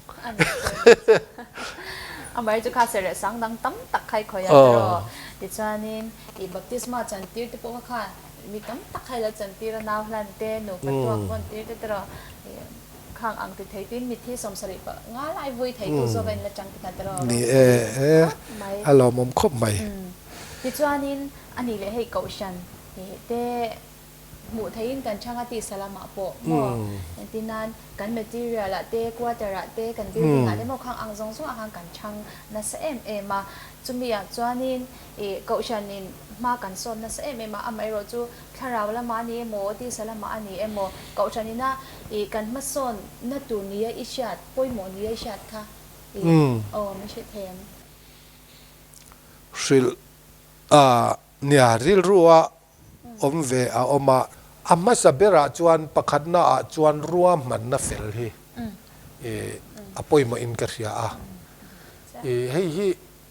Amah chu kha serh leh sang dang tam tak kha i khawih a tiraw? Tichuanin i baptisma chantir te pawh kha khan mi tam tak kha i lo chantir a, nau hlan te, nupa tuak vawn tir te tiraw? Khang ang ti thei tin mitthi 70 pah nga lai vui thei tu zawk a in la chang ti kha tiraw? Ni e, mai. A lawmawm khawp mai. Tichuanin a nih leh hei kohhran te hmuh theihin kan chhang a tisa lamah pawh maw entir nan kan material ah te quarter ah te kan building ah te maw khang ang zawng zawng ah khan kan chhang nasa em em a chumi ah chuanin ih kohhran in hma kan sawn nasa em em a amaherawh chu thlarau lamah a ni emaw tisa lamah a ni emaw kohhran ina ih kan hmasawn na tur nia i hriat pawimawh nia i hriat kha ih aw min hrilh thei ang. Hrilh a nia rilru a awm ve a awm a. A hmasa berah chuan pakhatna ah chuan ruahmanna fel hi a pawimawh in ka hria a. Hei hi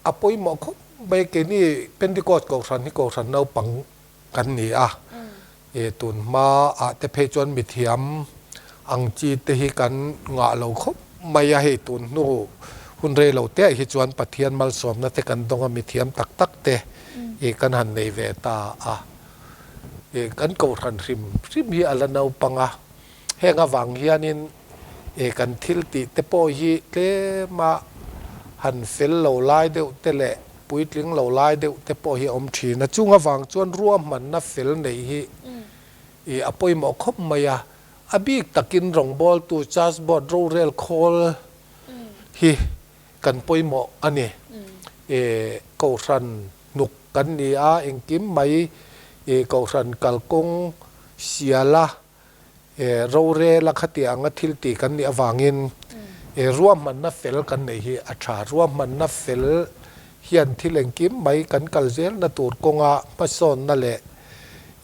a pawimawh khawp mai keini Pentecost Kohhran hi Kohhran naupang kan ni a. Tun hma ah te phei chuan mithiam ang chi te hi kan ngah lo khawp mai a. Hei tun hnu hun rei lo te ah hi chuan Pathian malsawmna te kan dawng a mithiam tak tak te i kan han nei ve ta a, i kan kohhran hrim hrim hi a la naupang a, heng avang hianin i kan thil tih te pawh hi tlema han fel lo lai deuh te leh puitling lo lai deuh te pawh hi a awm thin a, chung avang chuan ruahmanna fel neih hi i a pawimawh khawp mai a, a bik takin rawngbawltu church board rorel khawl hi Kan pawimawh a ni. E Kohhran hnuk kan ni a, engkim mai e Kohhran kalkawng siala e rorela khati anga thil tih kan nih avangin e ruahmanna fel kan neih hi a tha. Ruahmanna fel hian thil engkim mai kan kal zelna tur kawnga hmasawnna leh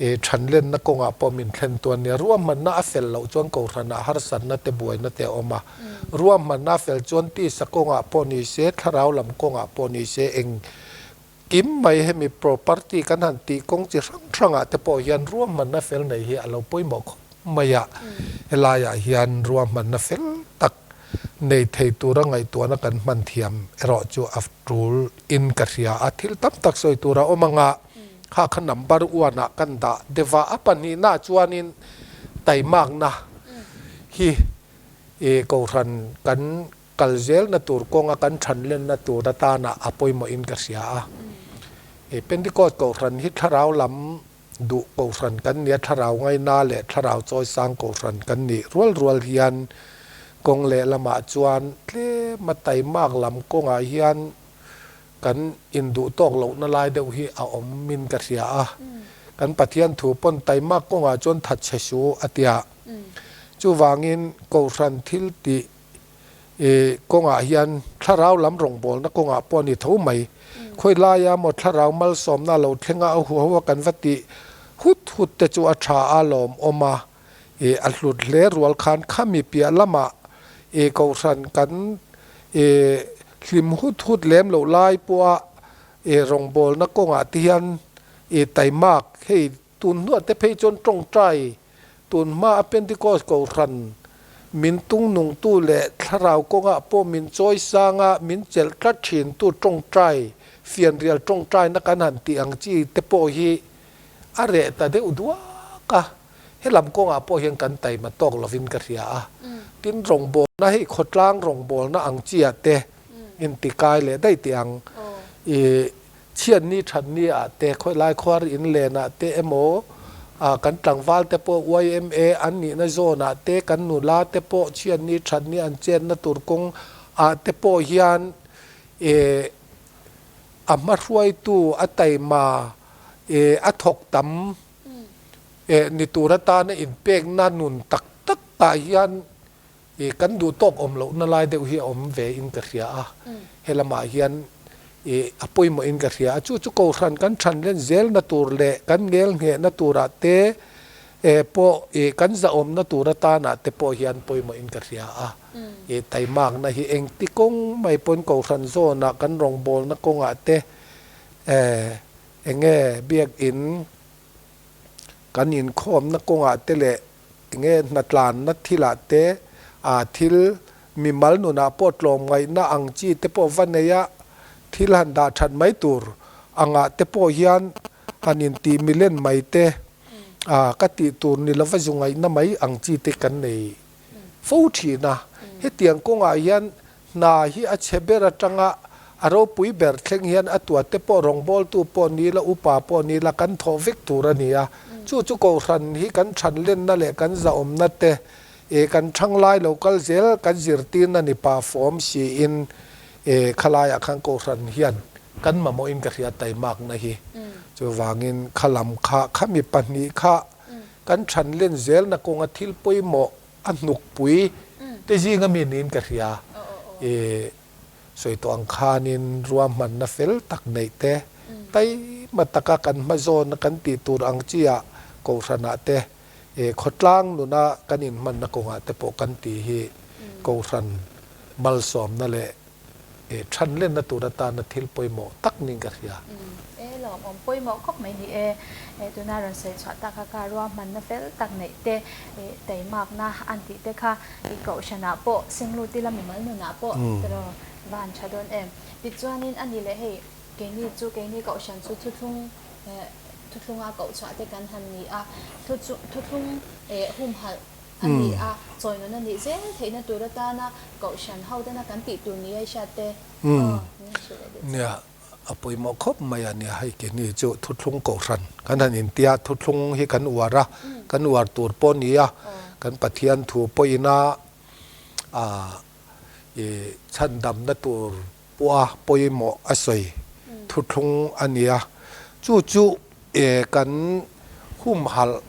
E Thanlenna kawngah pawh min thlen tu a nia. Ruahmanna a fel loh chuan Kohhranah harsatna te buaina te a awm a. Ruahmanna a fel chuan tisa kawngah pawh ni se, thlarau lam kawngah pawh ni se, eng kim mai hemi property kan han tih kawng chi hrang hrangah te pawh hian ruahmanna fel nei hi a lo pawimawh khawp mai a. Helaiah hian ruahmanna fel tak nei thei tura ngaihtuahna kan hman thiam erawh chu a tul in ka hria a. Thil tam tak sawi tur a awm anga. Kha kha number one ah kan dah deuh a, a pahnihna ah chuanin taimakna hi i Kohhran kan kal zelna tur kawnga kan thanlenna tur atana a pawimawhin ka hria a. I Pentecost Kohhran hi thlarau lam duh Kohhran kan nia, thlarau ngaina leh thlarau chawisang Kohhran kan nih rual rual hian kawng lehlamah chuan tlema taimak lam kawngah hian Kan induh tawk lohna lai deuh hi a awm in ka hria a, kan Pathian thu pawn taimak kawngah chuan that che su a tia. Chuvangin Kohhran thil tih kawngah hian thlarau lam rawngbawlna kawngah pawh a ni tho mai. Khawi laia maw thlarau malsawmna lo thlenga a huho a kan va tih hut hut te chu a tha a lawmawm a, I a hlut hle rual khan khami piah lamah i Kohhran kan i hlim hut hut lem loh lai pawha i rawngbawlna kawngah te hian i taimak hei tun hnuah te phei chuan tawngtai tun hma a Pentecost Kohhran min tungnungtu leh thlarau kawngah pawh min chawi sanga min chelh tlat thintu tawngtai fianrial tawngtaina kan han tih ang chi te pawh hi a reh ta deuh duak a. Helam kawngah pawh hian kan taima tawk lovin ka hria a. Tin, rawngbawlna hei khawtlang rawngbawlna ang chiah te intikai leh daih teh ang. I chhiatni thatni ah te, khawilai khuar in len ah te emaw Kan tlangval te pawh yma an nihna zawnah te, kan nula te pawh chhiatni thatni an chetna tur kawng ah te pawh hian a hmahruaitu a taima a thawk tam ni tur atana inpekna nun tak tak ah hian I kan duh tawk awm lohna lai deuh hi a awm ve in ka hria a, he lamah hian i a pawimawh in ka hria a, chu chu Kohhran kan than len zelna tur leh kan ngel nghehna turah te pawh i kan zahawmna tur atanah te pawh hian pawimawh in ka hria a, i taimakna hi engti kawng mai pawn Kohhran zawnah kan rawngbawlna kawngah te enge biakin kan inkhawmna kawngah te leh Enge hnatlanna thilah te, aa thil mimal nunah pawh tlawmngaihna ang chi te pawh va nei a, thil han dah that mai tur angah te pawh hian han intih milen mai te, aa ka tih tur ni lova zu ngaihna mai ang chi te kan nei fo thin a. Hetiang kawngah hian Hna hi a chhe ber atanga a ropui ber thleng hian a tuate pawh rawngbawltu pawh ni la, upa pawh ni la kan thawh vek tur a ni a. Chu chu Kohhran hi kan thanlenna leh kan zahawmna te, eh kan thanglai lo kal zel kan zirtirna ni pah fawm siin eh khalaiah khan Kohhran hian kan mamawhin ka hria taimakna hi. Chuvangin khalam kha khami pahnihkha kan thanlen zelna kawnga thil pawimawh A hnukpui te zinga mi niin ka hria. I sawi tawh ang khanin ruahmanna fel tak neih te, taima taka kan hmazawna kan tih tur ang chiah Kohhranah te, khawtlang nuna kan inhmanna kawngah te pawh kan tih hi Kohhran malsawmna leh Than lenna tur atana thil pawimawh tak niin ka hria. E lawmawm pawimawh khawp mai ni e. Tuna rawn sawi chhuah tak kha kha ruahmanna fel tak neih te, teimakna an tih te kha i kohhranah pawh senglut ila mimal nunah pawh tiraw va han tha dawn em. Tichuanin a ni leh hei keini chu keini kohhran chu thuthlung thuthlunga kohchhuah te kan han ni a, thuthlung humhalh a ni a, chawinun a nih zel theihna tur atana Kohhran ho tena kan tih tur ni a i hriat te aw min han hrilh leh duh che. Nia, a pawimawh khawp mai a nia, hei keini chu thuthlung Kohhran kan han intia, thuthlung hi kan uar a, kan uar tur pawh a ni a, kan Pathian thu pawhin a i chhandamna tur pawha pawimawh a sawi thuthlung a ni a, chu chu kan humhalh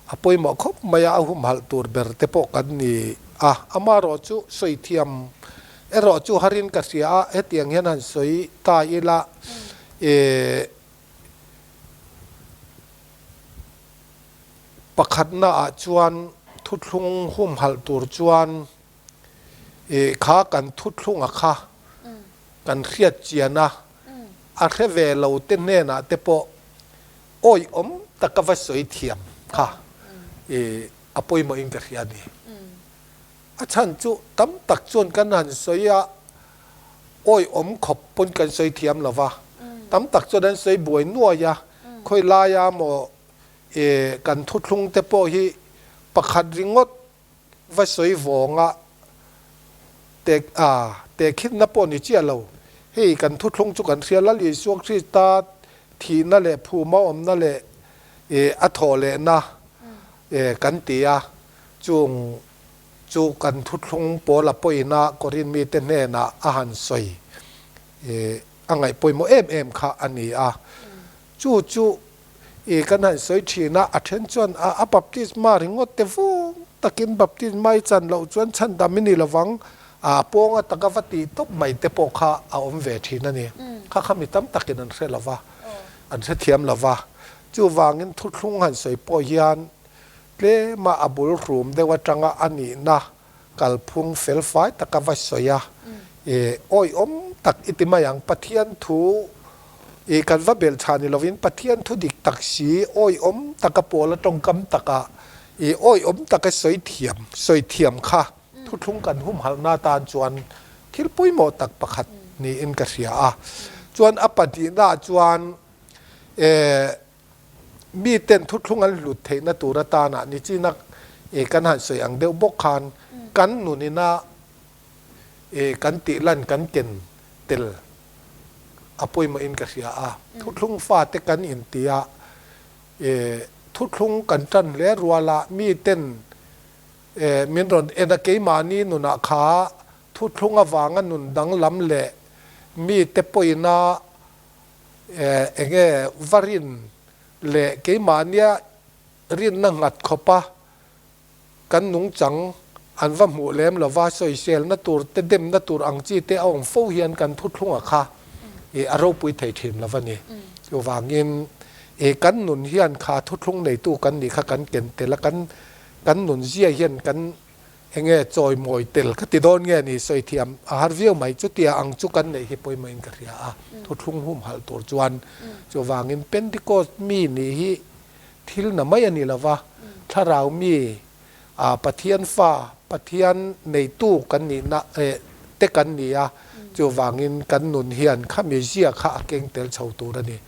A pawimawh khawp mai a, a humhalh tur ber te pawh kan ni a. Amaherawh chu sawi thiam erawh chu harin ka hria a, hetiang hian han sawi ta ila eh pakhatna ah chuan thuthlung humhalh tur chuan eh kha kan thuthlunga kha kan hriat chian a, a hre ve lo te hnenah te pawh Awihawm taka va sawi thiam kha i a pawimawhin ka hria a ni. A chhan chu tam tak chuan kan han sawi a, awihawm khawp pawn kan sawi thiam lo va, tam tak chuan an sawi buai nuai a, khawi laia maw i kan thuthlung te pawh hi pakhat ringawt va sawi vawnga tek a tehkhinna pawh ni chiah lo. Hei kan thuthlung chu kan hria Lal Isua Krista thihna leh phuma awmna leh ih a thawh lehna ih kan ti a, chung chu kan thuthlung Paula pawhina Korin mite hnenah a han sawi ih a ngaih pawimawh em em kha a ni a. Chu chu I kan han sawi thin a, a then chuan a a baptisma ringawt te vung takin baptisma i chan loh chuan chhandam i ni lovang, a pawnga taka va tih tawp mai te pawh kha a awm ve thin a ni. Kha kha mi tam takin an hre lova, an hrethiam lova. Chuvangin thuthlung han sawi pawh hian tlema a bul hrum deuh atanga a nihna kalphung felfai taka va sawi a, i awihawm tak i ti mai ang. Pathian thu i kan va belh chhan ni lovin Pathian thu dik tak si awihawm taka pawl a tawngkam taka i awihawm taka sawi thiam sawi thiam kha thuthlung kan humhalhna atan chuan thil pawimawh tak pakhat niin ka hria a. Chuan a pahnihnaah chuan e. Miten thuthlung an hlut theihna tur atana nichina kan han sawi ang deuh bawk khan kan nunina kan tih lan kan ken tel a pawimawhin ka hria a. Thuthlung fate kan intia. Thuthlung kan tan hle ruala miten min rawn en a, keimahni nunah kha thuthlung avanga nun danglam leh mite pawina enge va rin leh keimahnia rinna nghat khawpa Kan nungchang an va hmuh lem lova, sawiselna tur te, demna tur ang chi te a awm fo hian kan thuthlunga kha a ropui thei thin lo a ni. Chuvangin kan nun hian kha thuthlung neitu kan nih kha kan ken tel a, kan kan nun zia hian kan enge chawimawi tel ka ti dawn nge ni sawi thiam a har viau mai. Chutia ang chu kan neih hi pawimawhin ka hria a, thuthlung humhalh tur chuan. Chuvangin Pentecost mi nih hi Thil na mai a ni lo va, thlarau mi, ah Pathian fa, Pathian neitu kan nihna eh te kan ni a, chuvangin kan nun hian khami zia kha a keng tel chho tur a ni.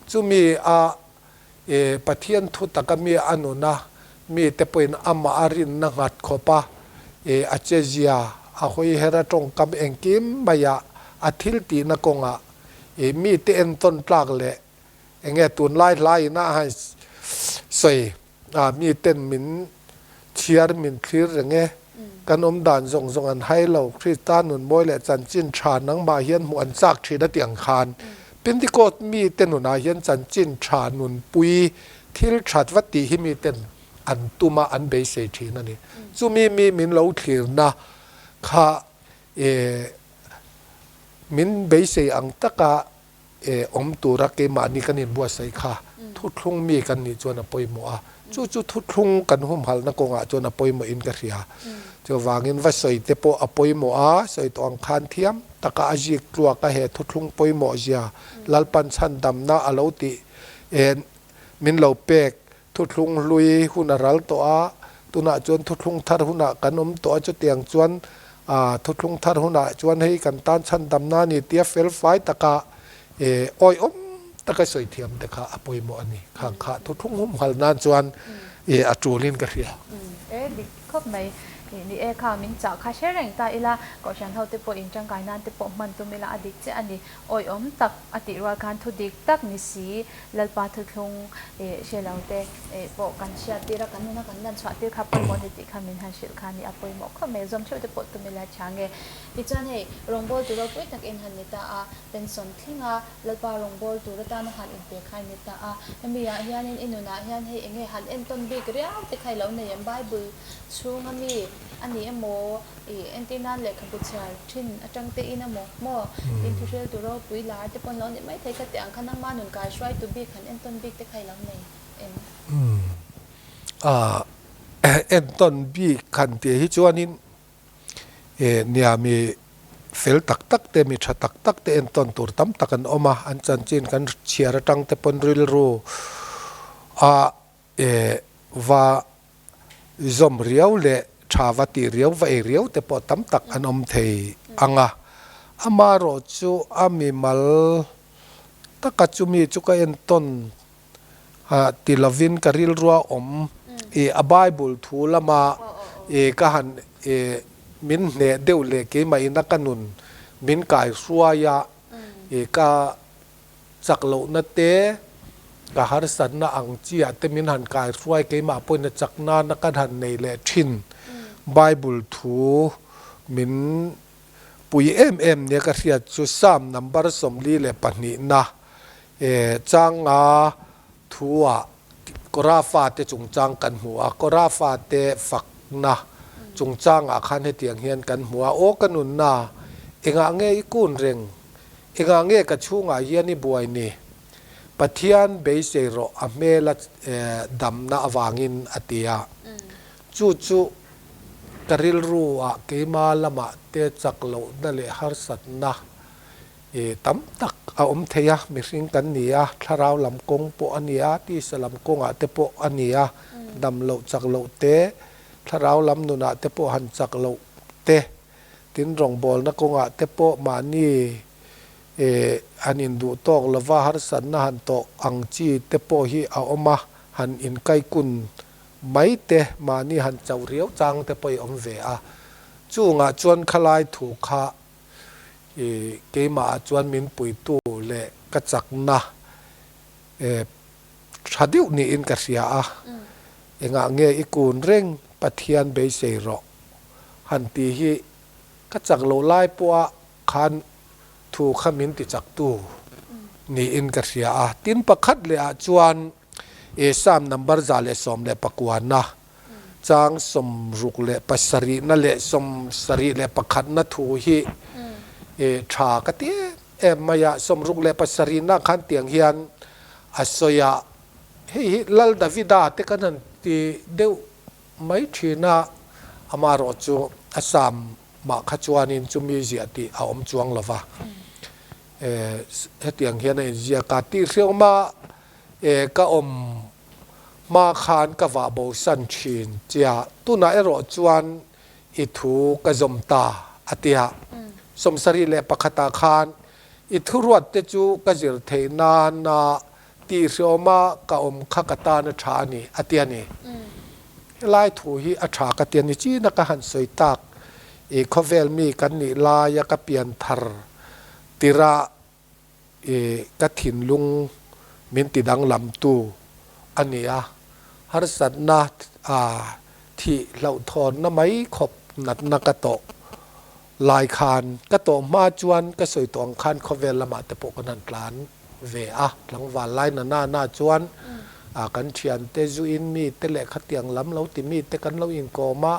Chumi a eh Pathian thu taka mi a nun a, mi te pawhin amah a rinna nghat khawp a, eh a che zia, a hawi her a tawngkam engkim maiah a thil tihna kawngah eh mite entawn tlak leh Enge tunlai hlaiin a han sawi a, mi ten min chhiar min thlir reng e, kan awm dan zawng zawng an hai lo, Krista nun mawi leh chanchin tha nangmah hian hmuh an chak thin a tih ang khan Pentecost mi te nunah hian chanchin tha nunpui thil that va tih hi mi ten an tum a, an beisei thin a ni. Chumi mi min lo thlirna kha min beisei ang taka E awm tura keimahni kan inbuatsaih kha thuthlung mi kan nih chuan a pawimawh a, chu chu thuthlung kan humhalhna kawngah chuan a pawimawhin ka hria. Chuvangin va sawi te pawh a pawimawh a, sawi tawh ang khan thiam taka a zik tluak a he thuthlung pawimawh zia Lalpan chhandamna a lo tih e min lo pek thuthlung hlui hun a ral tawh a, tunah chuan thuthlung thar hunah kan awm tawh a, chutiang chuan aa thuthlung thar hunah chuan hei kan tan chhandamna a ni tia felfai taka eh awihawm taka sawi thiam te kha a pawimawh a ni. Khang kha thuthlung humhal nan chuan eh a tulin ka hria. E dik khawp mai. Ni e kha min chah kha hre reng ta ila, Kohhran ho te pawh in tangkai nan te pawh hman tum ila a dik che a ni. Awihawm tak a tih rual khan thu dik tak ni si, Lalpa thuthlung hre lo te pawh kan hriat tir a, kan nuna kan lan chhuah tir kha pawimawh a ni tih kha min han hrilh kha a ni a pawimawh khawp mai. Zawm theuh te pawh tum ila tha nge. Tichuan hei rawngbawl tur ropui tak in han ni ta a, pension thleng a, Lalpa rawngbawl tur atana han inpe kha i ni ta a. Hemi ah hianin i nunah hian hei enge han entawn bik riau te kha i lo nei em? Bible chhunga mi a ni emaw? I entir nan lehkhabu chhiar thin atang te in emaw maw tin thuhriltu ropui lar te pawn lo ni mai thei kha teh ang kha nangma nun kai hruaitu bik han entawn bik te kha i lo nei em? Umm ah entawn bik han tih hi chuanin eh nia mi fel tak tak te mi tha tak tak te entawn tur tam tak an awm a, an chanchin kan chhiar atang te pawn rilru a eh va zawm riau leh tha va tih riau va ei riau te pawh tam tak an awm thei ang a, amaherawh chu a mimal taka chumi chu ka entawn ti lovin ka rilrua awm ih a Bible thu lama ih ka han ih min hneh deuh leh keimah ina ka nun min kaihruai a ih ka Chak lohna te, ka harsatna ang chiah te min han kaihruai keimah pawhin a chak nana kan han nei leh thin. Bible thu min pui em em nia ka hriat chu Psalm number 42 na changa thu-ah Kora fate chungchang kan hmu a, Kora fate fakna chungchangah khan hetiang hian kan hmu a, Aw ka nunna, engah nge i kun reng? Engah nge ka chhungah hian i buai ni? Pathian beisei rawh a hmela damna avangin a ti a. Chu chu ka rilruah keima lamah te chak lohna leh harsatna tam tak a awm thei a, mihring kan ni a, thlarau lam kawng pawh a ni a, tisa lam kawngah te pawh a ni a, dam loh chak loh te, thlarau lam nunah te pawh han chak loh te, Tin, rawngbawlna kawngah te pawh mahni han induh tawk lova harsatna han tawh ang chi te pawh hi a awm a, han inkaikun mai te, mahni han chauh riau chang te pawh i awm ve a. Chungah chuan khalai thu kha keimahah chuan min puitu leh ka chakna. tha deuh niin ka hria a, engah nge i kun reng Pathian beisei rawh han tih hi ka chak loh lai pawha khan thu kha min ti chaktu niin ka hria a. Tin pakhat leh ah chuan Psalm number 119 chang 67na leh 71na thu hi tha ka ti em em mai a. 67na khan tiang hian a sawi a, hei hi Lal Davida te kan han ti deuh mai thin a, amaherawh chu a Psalm mah kha chuanin chumi ziah tih a awm chuang lo va. Hetiang hian a inziak a, tihhriawma ka awm hma khan ka vah bosan thin chia, tunah erawh chuan i thu ka zawm ta, a ti a. 71ah khan i thuruatte chu ka zir theih nana tihhriawma ka awm kha ka tan a tha a ni, a ti a ni. Helai thu hi a tha ka ti a ni. China ka han sawi tak, i khawvel mi kan nih laia ka pian thar tirah i ka thinlung min ti danglamtu a ni a. Harsatna a thih hlauhthawnna mai khawp natna ka tawh lai khan ka tawh hma chuan ka sawi tawh ang khan khawvel lamah te pawh kan han tlan ve a, tlangval lai na na na chuan ah kan thiante zu in mi te leh khatiang lam lo ti mi te kan lo inkawm a,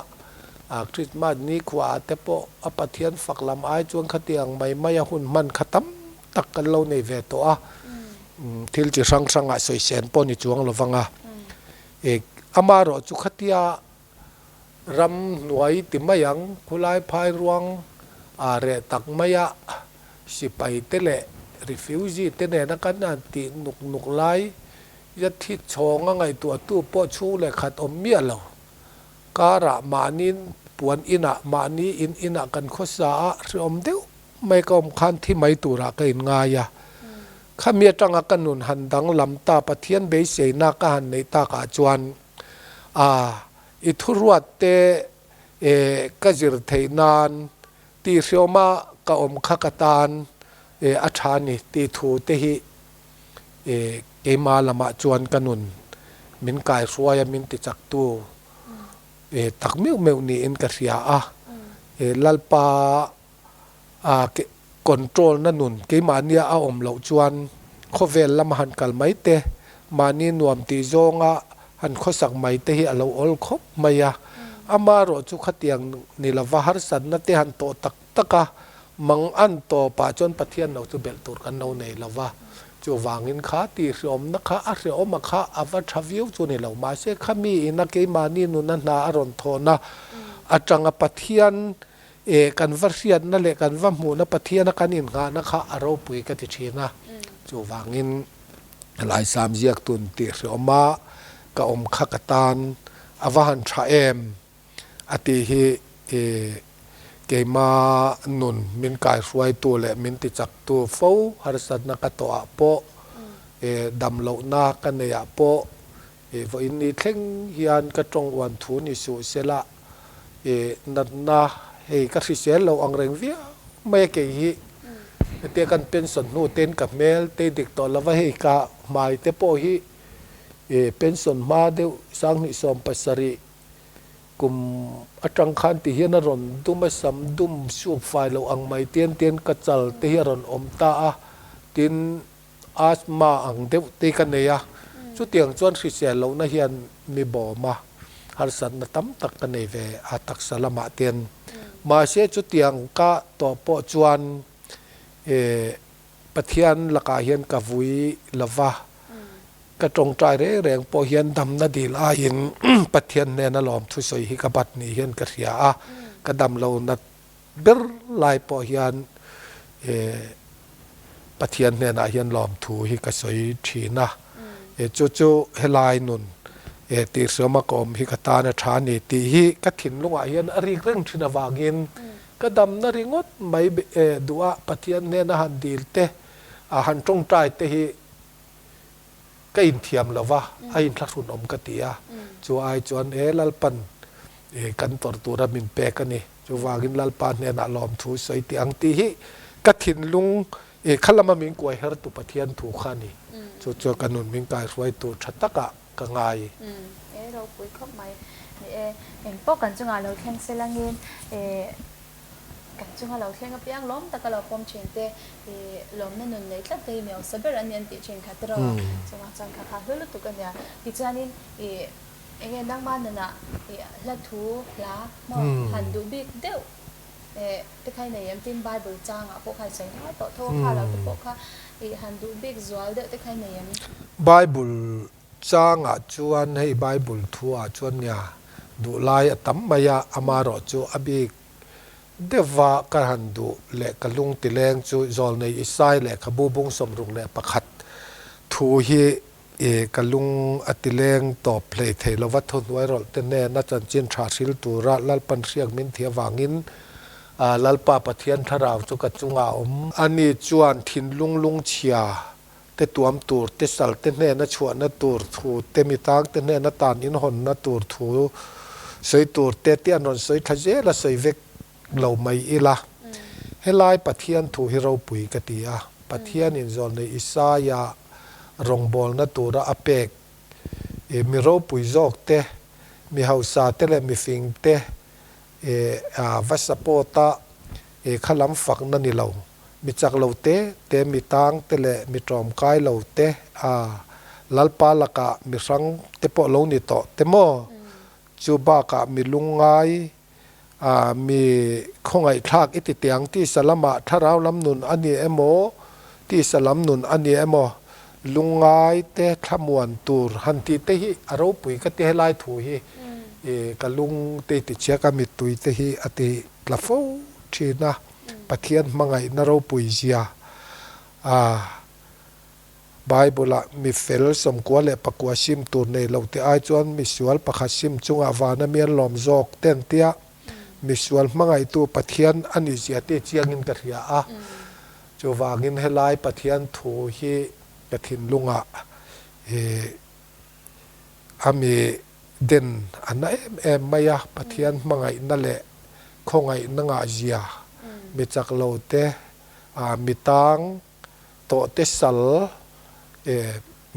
ah Christmas ni khuah ah te pawh a Pathian fak lam ai chuan khatiang mai mai a hun hman kha tam tak kan lo nei ve tawh a, thil chi hrang hrang ah sawisên pawh ni chuang lo vang a, amaherawh chu khatia Ram hnuai ti mai ang, khulai phai ruang aa reh tak mai a, sipai te leh refugee te nena kan han tih nuk nuk lai ya thi chhawng a ngaihtuahtu pawh chhung leh khat awm miah lo. Karah mahni puan inah, mahni in inah kan khawsa a, hreawm deuh mai ka awm khan thi mai turah ka inngai a. Khami atanga ka nun han danglam ta Pathian beiseina ka han neih takah chuan A, i thuruat te e ka zir theih nan tih hriawma ka awm kha ka tan e a tha ni tih thu te hi e keima lamah chuan ka nun min kaihruai a min tichak tu e tak meuh meuh niin ka hria a. E Lalpa a control na nun keimahnia a awm loh chuan khawvel lama han kal mai te, mahni nuam tih zawnga han khawsak mai te hi a lo awl khawp mai a. Amaherawh chu khatiang ni lova harsatna te han tawh tak tak a, mang an tawpah chuan Pathian lo chu belh tur kan lo nei lova. Chuvangin kha tihhreawmna kha a hreawma kha a va tha viau chu ni lo. Mahse khami ina keimahni nuna hna a rawn thawhna atanga Pathian E, kan va hriatna leh kan va hmuhna Pathiana kan innghahna kha a ropui ka ti thin a. Chuvangin Laisam ziaktun tih hreawma ka awm kha ka tan a va han tha em a tih hi e, keima nun min kaihruaitu leh min tichaktu fo harsatna ka tawhah pawh, e, damlohna ka neihah pawh, e, vawiin ni thleng hian ka tawng uan thu ni suh sela, I natna hei ka hrisel lo ang reng viau mai a kei hi hetia kan pension hnu ten ka hmel te dik tawh lova hei ka hmai te pawh hi i pension hma deuh 2017 kum atang khan ti hian a rawn dum a sam dum suk fai loh ang mai tian tian ka chal te hi a rawn awm ta a tin Asthma ang deuh te ka nei a, chutiang chuan hrisel lohna hian mi bawm a, harsatna tam tak ka nei ve a taksa lamah ten. Mahse chutiang ka tawh pawh chuan Pathian lakah hian ka vui lova, ka tawngtai reng reng pawh hian damna dil aiin Pathian hnena lawmthu sawi hi ka bat ni hian ka hria a, ka dam lo nat ber lai pawh hian Pathian hnenah hian lawmthu hi ka sawi thin a, chu chu helai nun tihhriawma ka awm hi ka tan a tha a ni tih hi ka thinlungah hian a rik reng thin avangin ka damna ringawt mai duh a Pathian hnena han dil te, han tawngtai te hi ka inthiam lo va, a inthlahrunawm ka ti a, chu ai chuan he Lalpan kan tawrh tura min pek a ni. Chuvangin Lalpa hnenah lawmthu sawi tih ang tih hi ka thinlung I kha lama min kuai hertu Pathian thu kha a ni. Chu chu ka nun min kaihruaitu tha takah ka ngai. E ropui khawp mai. Ni e, engpawh kan chungah lo thleng se langin e kan chunga lo thleng apiang lawm taka lo pawm thin te i lawmna nun nei tlat te hi mi awmsa ber an ni an tih thin kha tiraw. Chungah chuan kha kha hlu lutuk a nia. Tichuanin i enge nangma nunah i hla thu hla maw han duh bik deuh Eh, te kha i nei em? Tin, Bible changah pawh kha i sawi ngai tawh tho a, kha lo te pawh kha i han duh bik zual deuh te kha i nei em? Bible changah chuan hei Bible thuah chuan nia duh lai a tam mai a, amaherawh chu a bik deuhva ka han duh leh ka lung tileng chu Zawlnei Isai lehkhabu bung 61 thu hi I ka lung a ti leng tawp hlei thei lova thuhnuai rawlh te hnena chanchin tha hril tura Lalpan hriak min thi avangin Lalpa Pathian thlarau chu ka chungah a awm. Ani chuan thinlung lungchhia te tuam tur te sal te hnena chhuahna tur thu te mitang te hnena tan inhawnna tur thu sawi tur te tih an rawn sawi thla zel a sawi vek lo mai ila. Helai Pathian thu hi ropui ka ti a, Pathianin zawlnei Isaia rawngbawlna tura a pek i mi ropui zawk te, mi hausa te leh mi fing te i va support a i kha lam fakna ni lo, mi chak lo te te, mi tang te leh mi tawmkai lo te a Lalpa lakah mi hrang te pawh lo ni tawh te maw? Chu bakah mi lungngai A mi khawngaihthlak i ti tiang tisa lamah thlarau lam nun a ni emaw, tisa lam nun a ni emaw, lungngai te thlamuan tur han tih te hi a ropui ka ti helai thu hi i ka lung te i ti chiak a mittui te hi a ti tla fo thin a, Pathian hmangaihna ropui zia a. Bible-ah mi fel 99 sim tur nei lo te ai chuan mi sual pakhat sim chungah vana mian lawm zawk te an tia. Mi sual hmangaihtu Pathian a nih zia te chiangin ka hria a. Chuvangin helai Pathian thu hi ka thinlungah a mi den a na em em mai a. Pathian hmangaihna leh khawngaihna ngahzia mi chak lo te, mi tang Tawh te sal e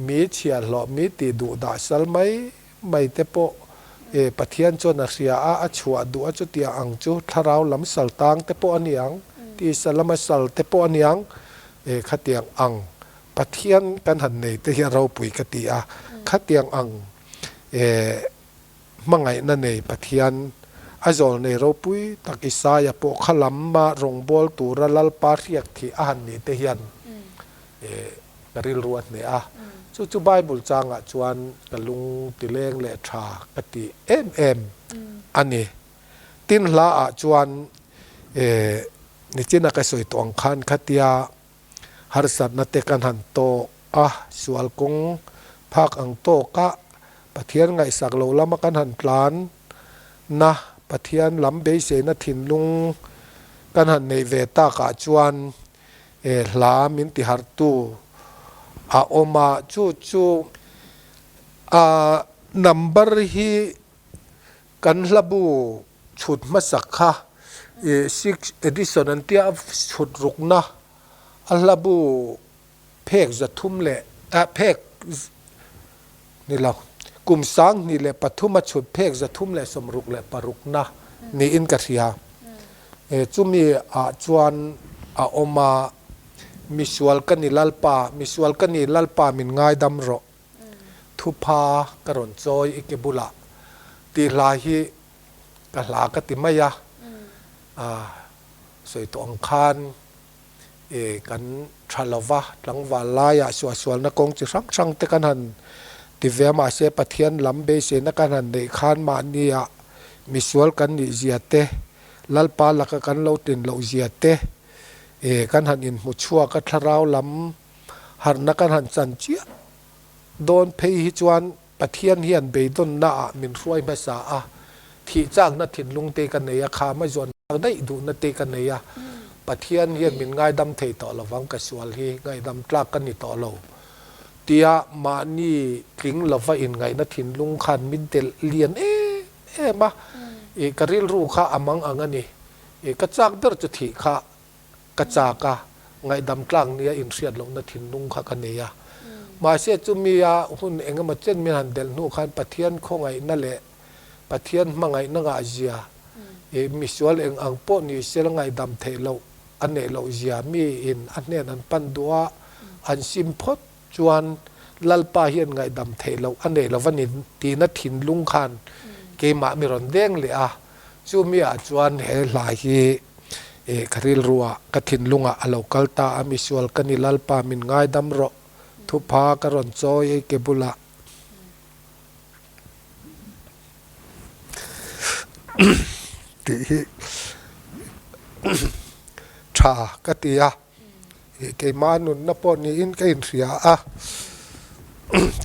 mi chhiahhlawh mi tih duh dah sal mai mai te pawh e Pathian chuan a hria a, a chhuah duh a chutiang ang chu thlarau lam sal tang te pawh a ni ang, tisa lama sal te pawh a ni ang e khatiang ang Pathian kan han nei te hi a ropui ka ti a, khatiang ang e Hmangaihna nei Pathian, a zawl nei ropui tak Isaia pawh kha lama rawngbâwl tura Lalpa hriak thih a han nih te hian ka rilru a hneh a. Chu chu Bible changah chuan ka lung tileng leh tha ka ti em em a ni. Tin hlaah chuan nichina ka sawi tawh ang khan khatia Harsatna te kan han tawk a, sual kawng phak ang tawk a, Pathian ngaihsak lo lama kan han tlan na, Pathian lam beiseina thinlung kan han neih ve takah chuan e hla min tihartu a awm a, chu chu a number hi kan hlabu chhut hmasak kha ih six edition an tia a chhut rukna a hlabu phek 300 leh ah phek ni lo kum 2003 a chhut phek 366 na niin ka hria e chumi ah chuan a awm a misual ka ni lalpa misual ka ni lalpa min ngaidam rawh Thupha ka rawn chawi i ke bulah tih hla hi ka hla ka ti mai a, sawi tawh ang khan e kan tha lova tlangval laiah suahsualna kawng chi hrang hrang te kan han ti ve a, mahse Pathian lam beiseina kan han neih khan mahniah misual kan nih zia te, Lalpa laka kan lo tlin loh zia te e kan han inhmu chhuak a, thlarau lam Harhna kan han chan chiah dawn phei hi chuan Pathian hian beidawnna ah min hruai hmasa a, thih chakna thinlung te ka nei a, khama zawn chak daih duhna te ka nei a, Pathian hian min ngaidam thei tawh lovang ka sual hi ngaihdam tlak ka ni tawh lo tia mahni tling lova inngaihna thinlung khan min telh lian em em a, ih ka rilru kha a mang ang a ni, ih ka chak ber chu thih kha Ka chak a, Ngaihdam tlak nia inhriat lohna thinlung kha ka nei a. Mahse chumi a hun engemaw chen min han delh hnu khan Pathian khawngaihna leh Pathian hmangaihna ngah zia, ih misual eng ang pawh ni sela ngaihdam theih loh a neih loh zia miin a hnen an pan duh a, an sim phawt chuan Lalpa hian ngaihdam theih loh a neih lova ni tihna thinlung khan keimah mi rawn deng leh a, chumi ah chuan he hla hi ih ka rilruah ka thinlungah a lo kal ta a, misual ka ni Lalpa min ngaidam rawh, thupha ka rawn chawi ei ke bulah. Tih hi tha ka ti a, keimah nunna pawh niin ka inhria a,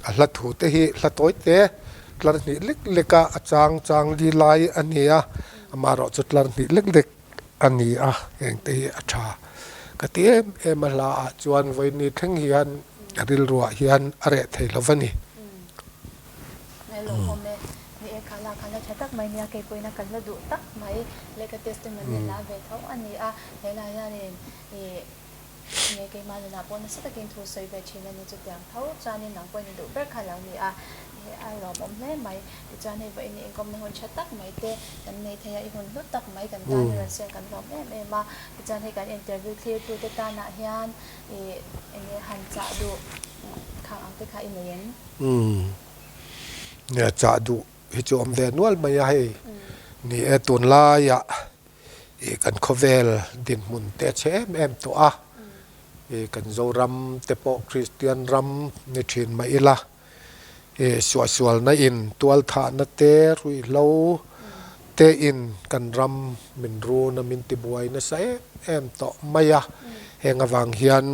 a hla thu te hi hla tawi te tlar hnih lek lek a, a chang chang li lai a ni a, amaherawh chu tlar hnih lek lek a ni a, heng te hi a tha ka ti em em a, hla ah chuan vawiin thleng hian a rilruah hian a reh thei lo va ni. Hmel lo awm e. Ni e, kha la kha la tha tak mai nia, kei pawhin a kan la duh tak mai. Lehkha testimony a la ve tho a ni a, he lai hianin ih nge keimah nunah pawh nasa takin thu sawi ve thin a ni. Chutiang tho chuanin nang pawhin i duh ber kha lo ni a, ih a lawmawm hle mai. Tichuan hei vawiin i inkawmna hun tha tak mai te kan nei thei a, i hun hlu tak mai kan tan i rawn siam kan hlawm em em a. Tichuan hei kan interview thlirtute tanah hian ih enge han chah duh khang ang te kha i nei em? Umm nia chah duh hi chu awm ve nual mai a hei ni e tunlaiah ih kan khawvel dinhmun te a chhe em em tawh a ih kan Zoram te pawh Kristian ram ni thin mah ila ih suahsualna in tualthahna te ruihhlo te in kan ram min run a min tibuai nasa em em tawh mai a heng avang hian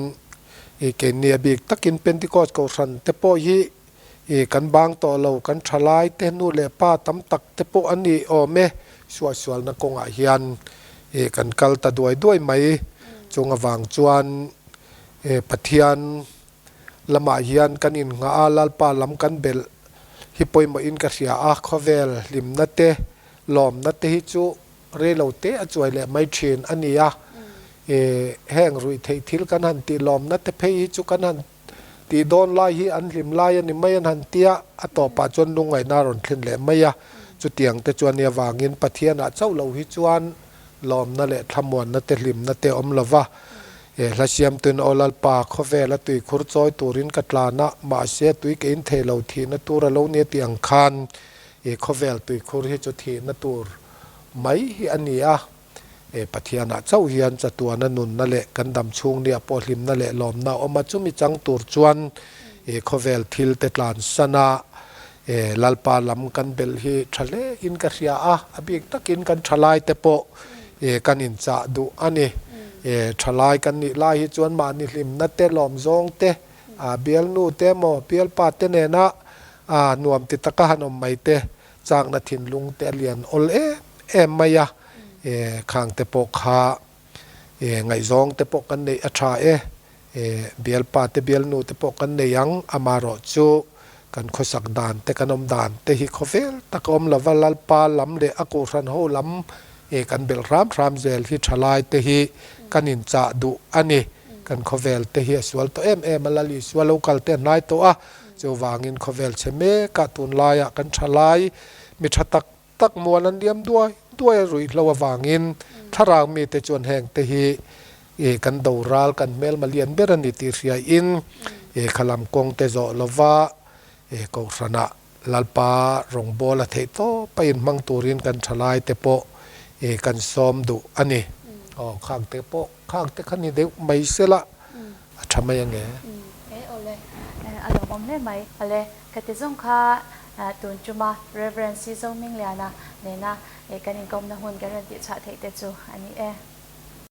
I keini a bik takin Pentecost Kohhran te pawh hi i kan bang tawh lo, kan thalai te nu leh pa tam tak te pawh an ni awm e, suahsualna kawngah hian i kan kal ta duai duai mai. Chung avang chuan i Pathian lamah hian kan innghah a, Lalpa lam kan belh hi pawimawhin ka hria a, khawvel hlimna te, lawmna te hi chu Rei lo te a chuai leh mai thin a ni a, heng ruih theih thil kan han tih lawmna te phei hi chu kan han tih dawn lai hi an hlim lai a ni mai an han tia, a tawpah chuan lungngaihna a rawn thlen leh mai a, chutiang te chuan nia vangin Pathianah chauh lo hi chuan lawmna leh thlamuanna te hlimna te awm lo va, hla siamtuin Aw Lalpa, khawvel a tuikhur chawi turin ka tlan a, mahse tui ka in thei lo thihna tur a lo nia tih ang khan khawvel tuikhur hi chu thihna tur mai hi a ni a, e Pathianah chauh hian chatuana nunna leh kan dam chhung nia pawh hlimna leh lawmna a awm a, chumi chang tur chuan e khawvel thil te tlan san a, e Lalpa lam kan belh hi tha hle in ka hria a, a bik takin kan thalai te pawh e kan inchah duh a ni. E thalai kan nih lai hi chuan mahni hlimna te lawm zawng te a bialnu te emaw bialpa te nena a nuam ti taka han awm mai te Chakna thinlung te a lian awl em em mai a, e khang te pawh kha e ngaihzawng te pawh kan neih a tha e, e bialpa te bialnu te pawh kan nei ang, amaherawh chu kan khawsak dan te kan awm dan te hi khawvel tak a awm lova Lalpa lam leh a Kohhran ho lam e kan belh hram hram zel hi thalai te hi kan inchah duh a ni, kan khawvel te hi a sual tawh em em a, Lal Isua lo kal te a hnai tawh a. Chuvangin khawvel chhe mekah tunlaiah kan tha lai, mi tha tak tak mual an liam duai duai a ruihhlo avangin thlarau mite chuan heng te hi ih kan do ral kan hmelma lian ber a ni tih hriain ih khalam kawng te zawh lova ih kohhranah Lalpa rawngbâwl a theih tawp a inhmang turin kan tha lai te pawh ih kan sawm duh a ni. Aw khang te pawh khang te kha ni deuh mai sela. A tha mai ange. E awle, a lawmawm hle mai. Awle, ka ti zawng kha tun tuma Rev. C. Zohmingliana nena kan inkawmna hun kan rawn tihchhuah theih te chu a ni e.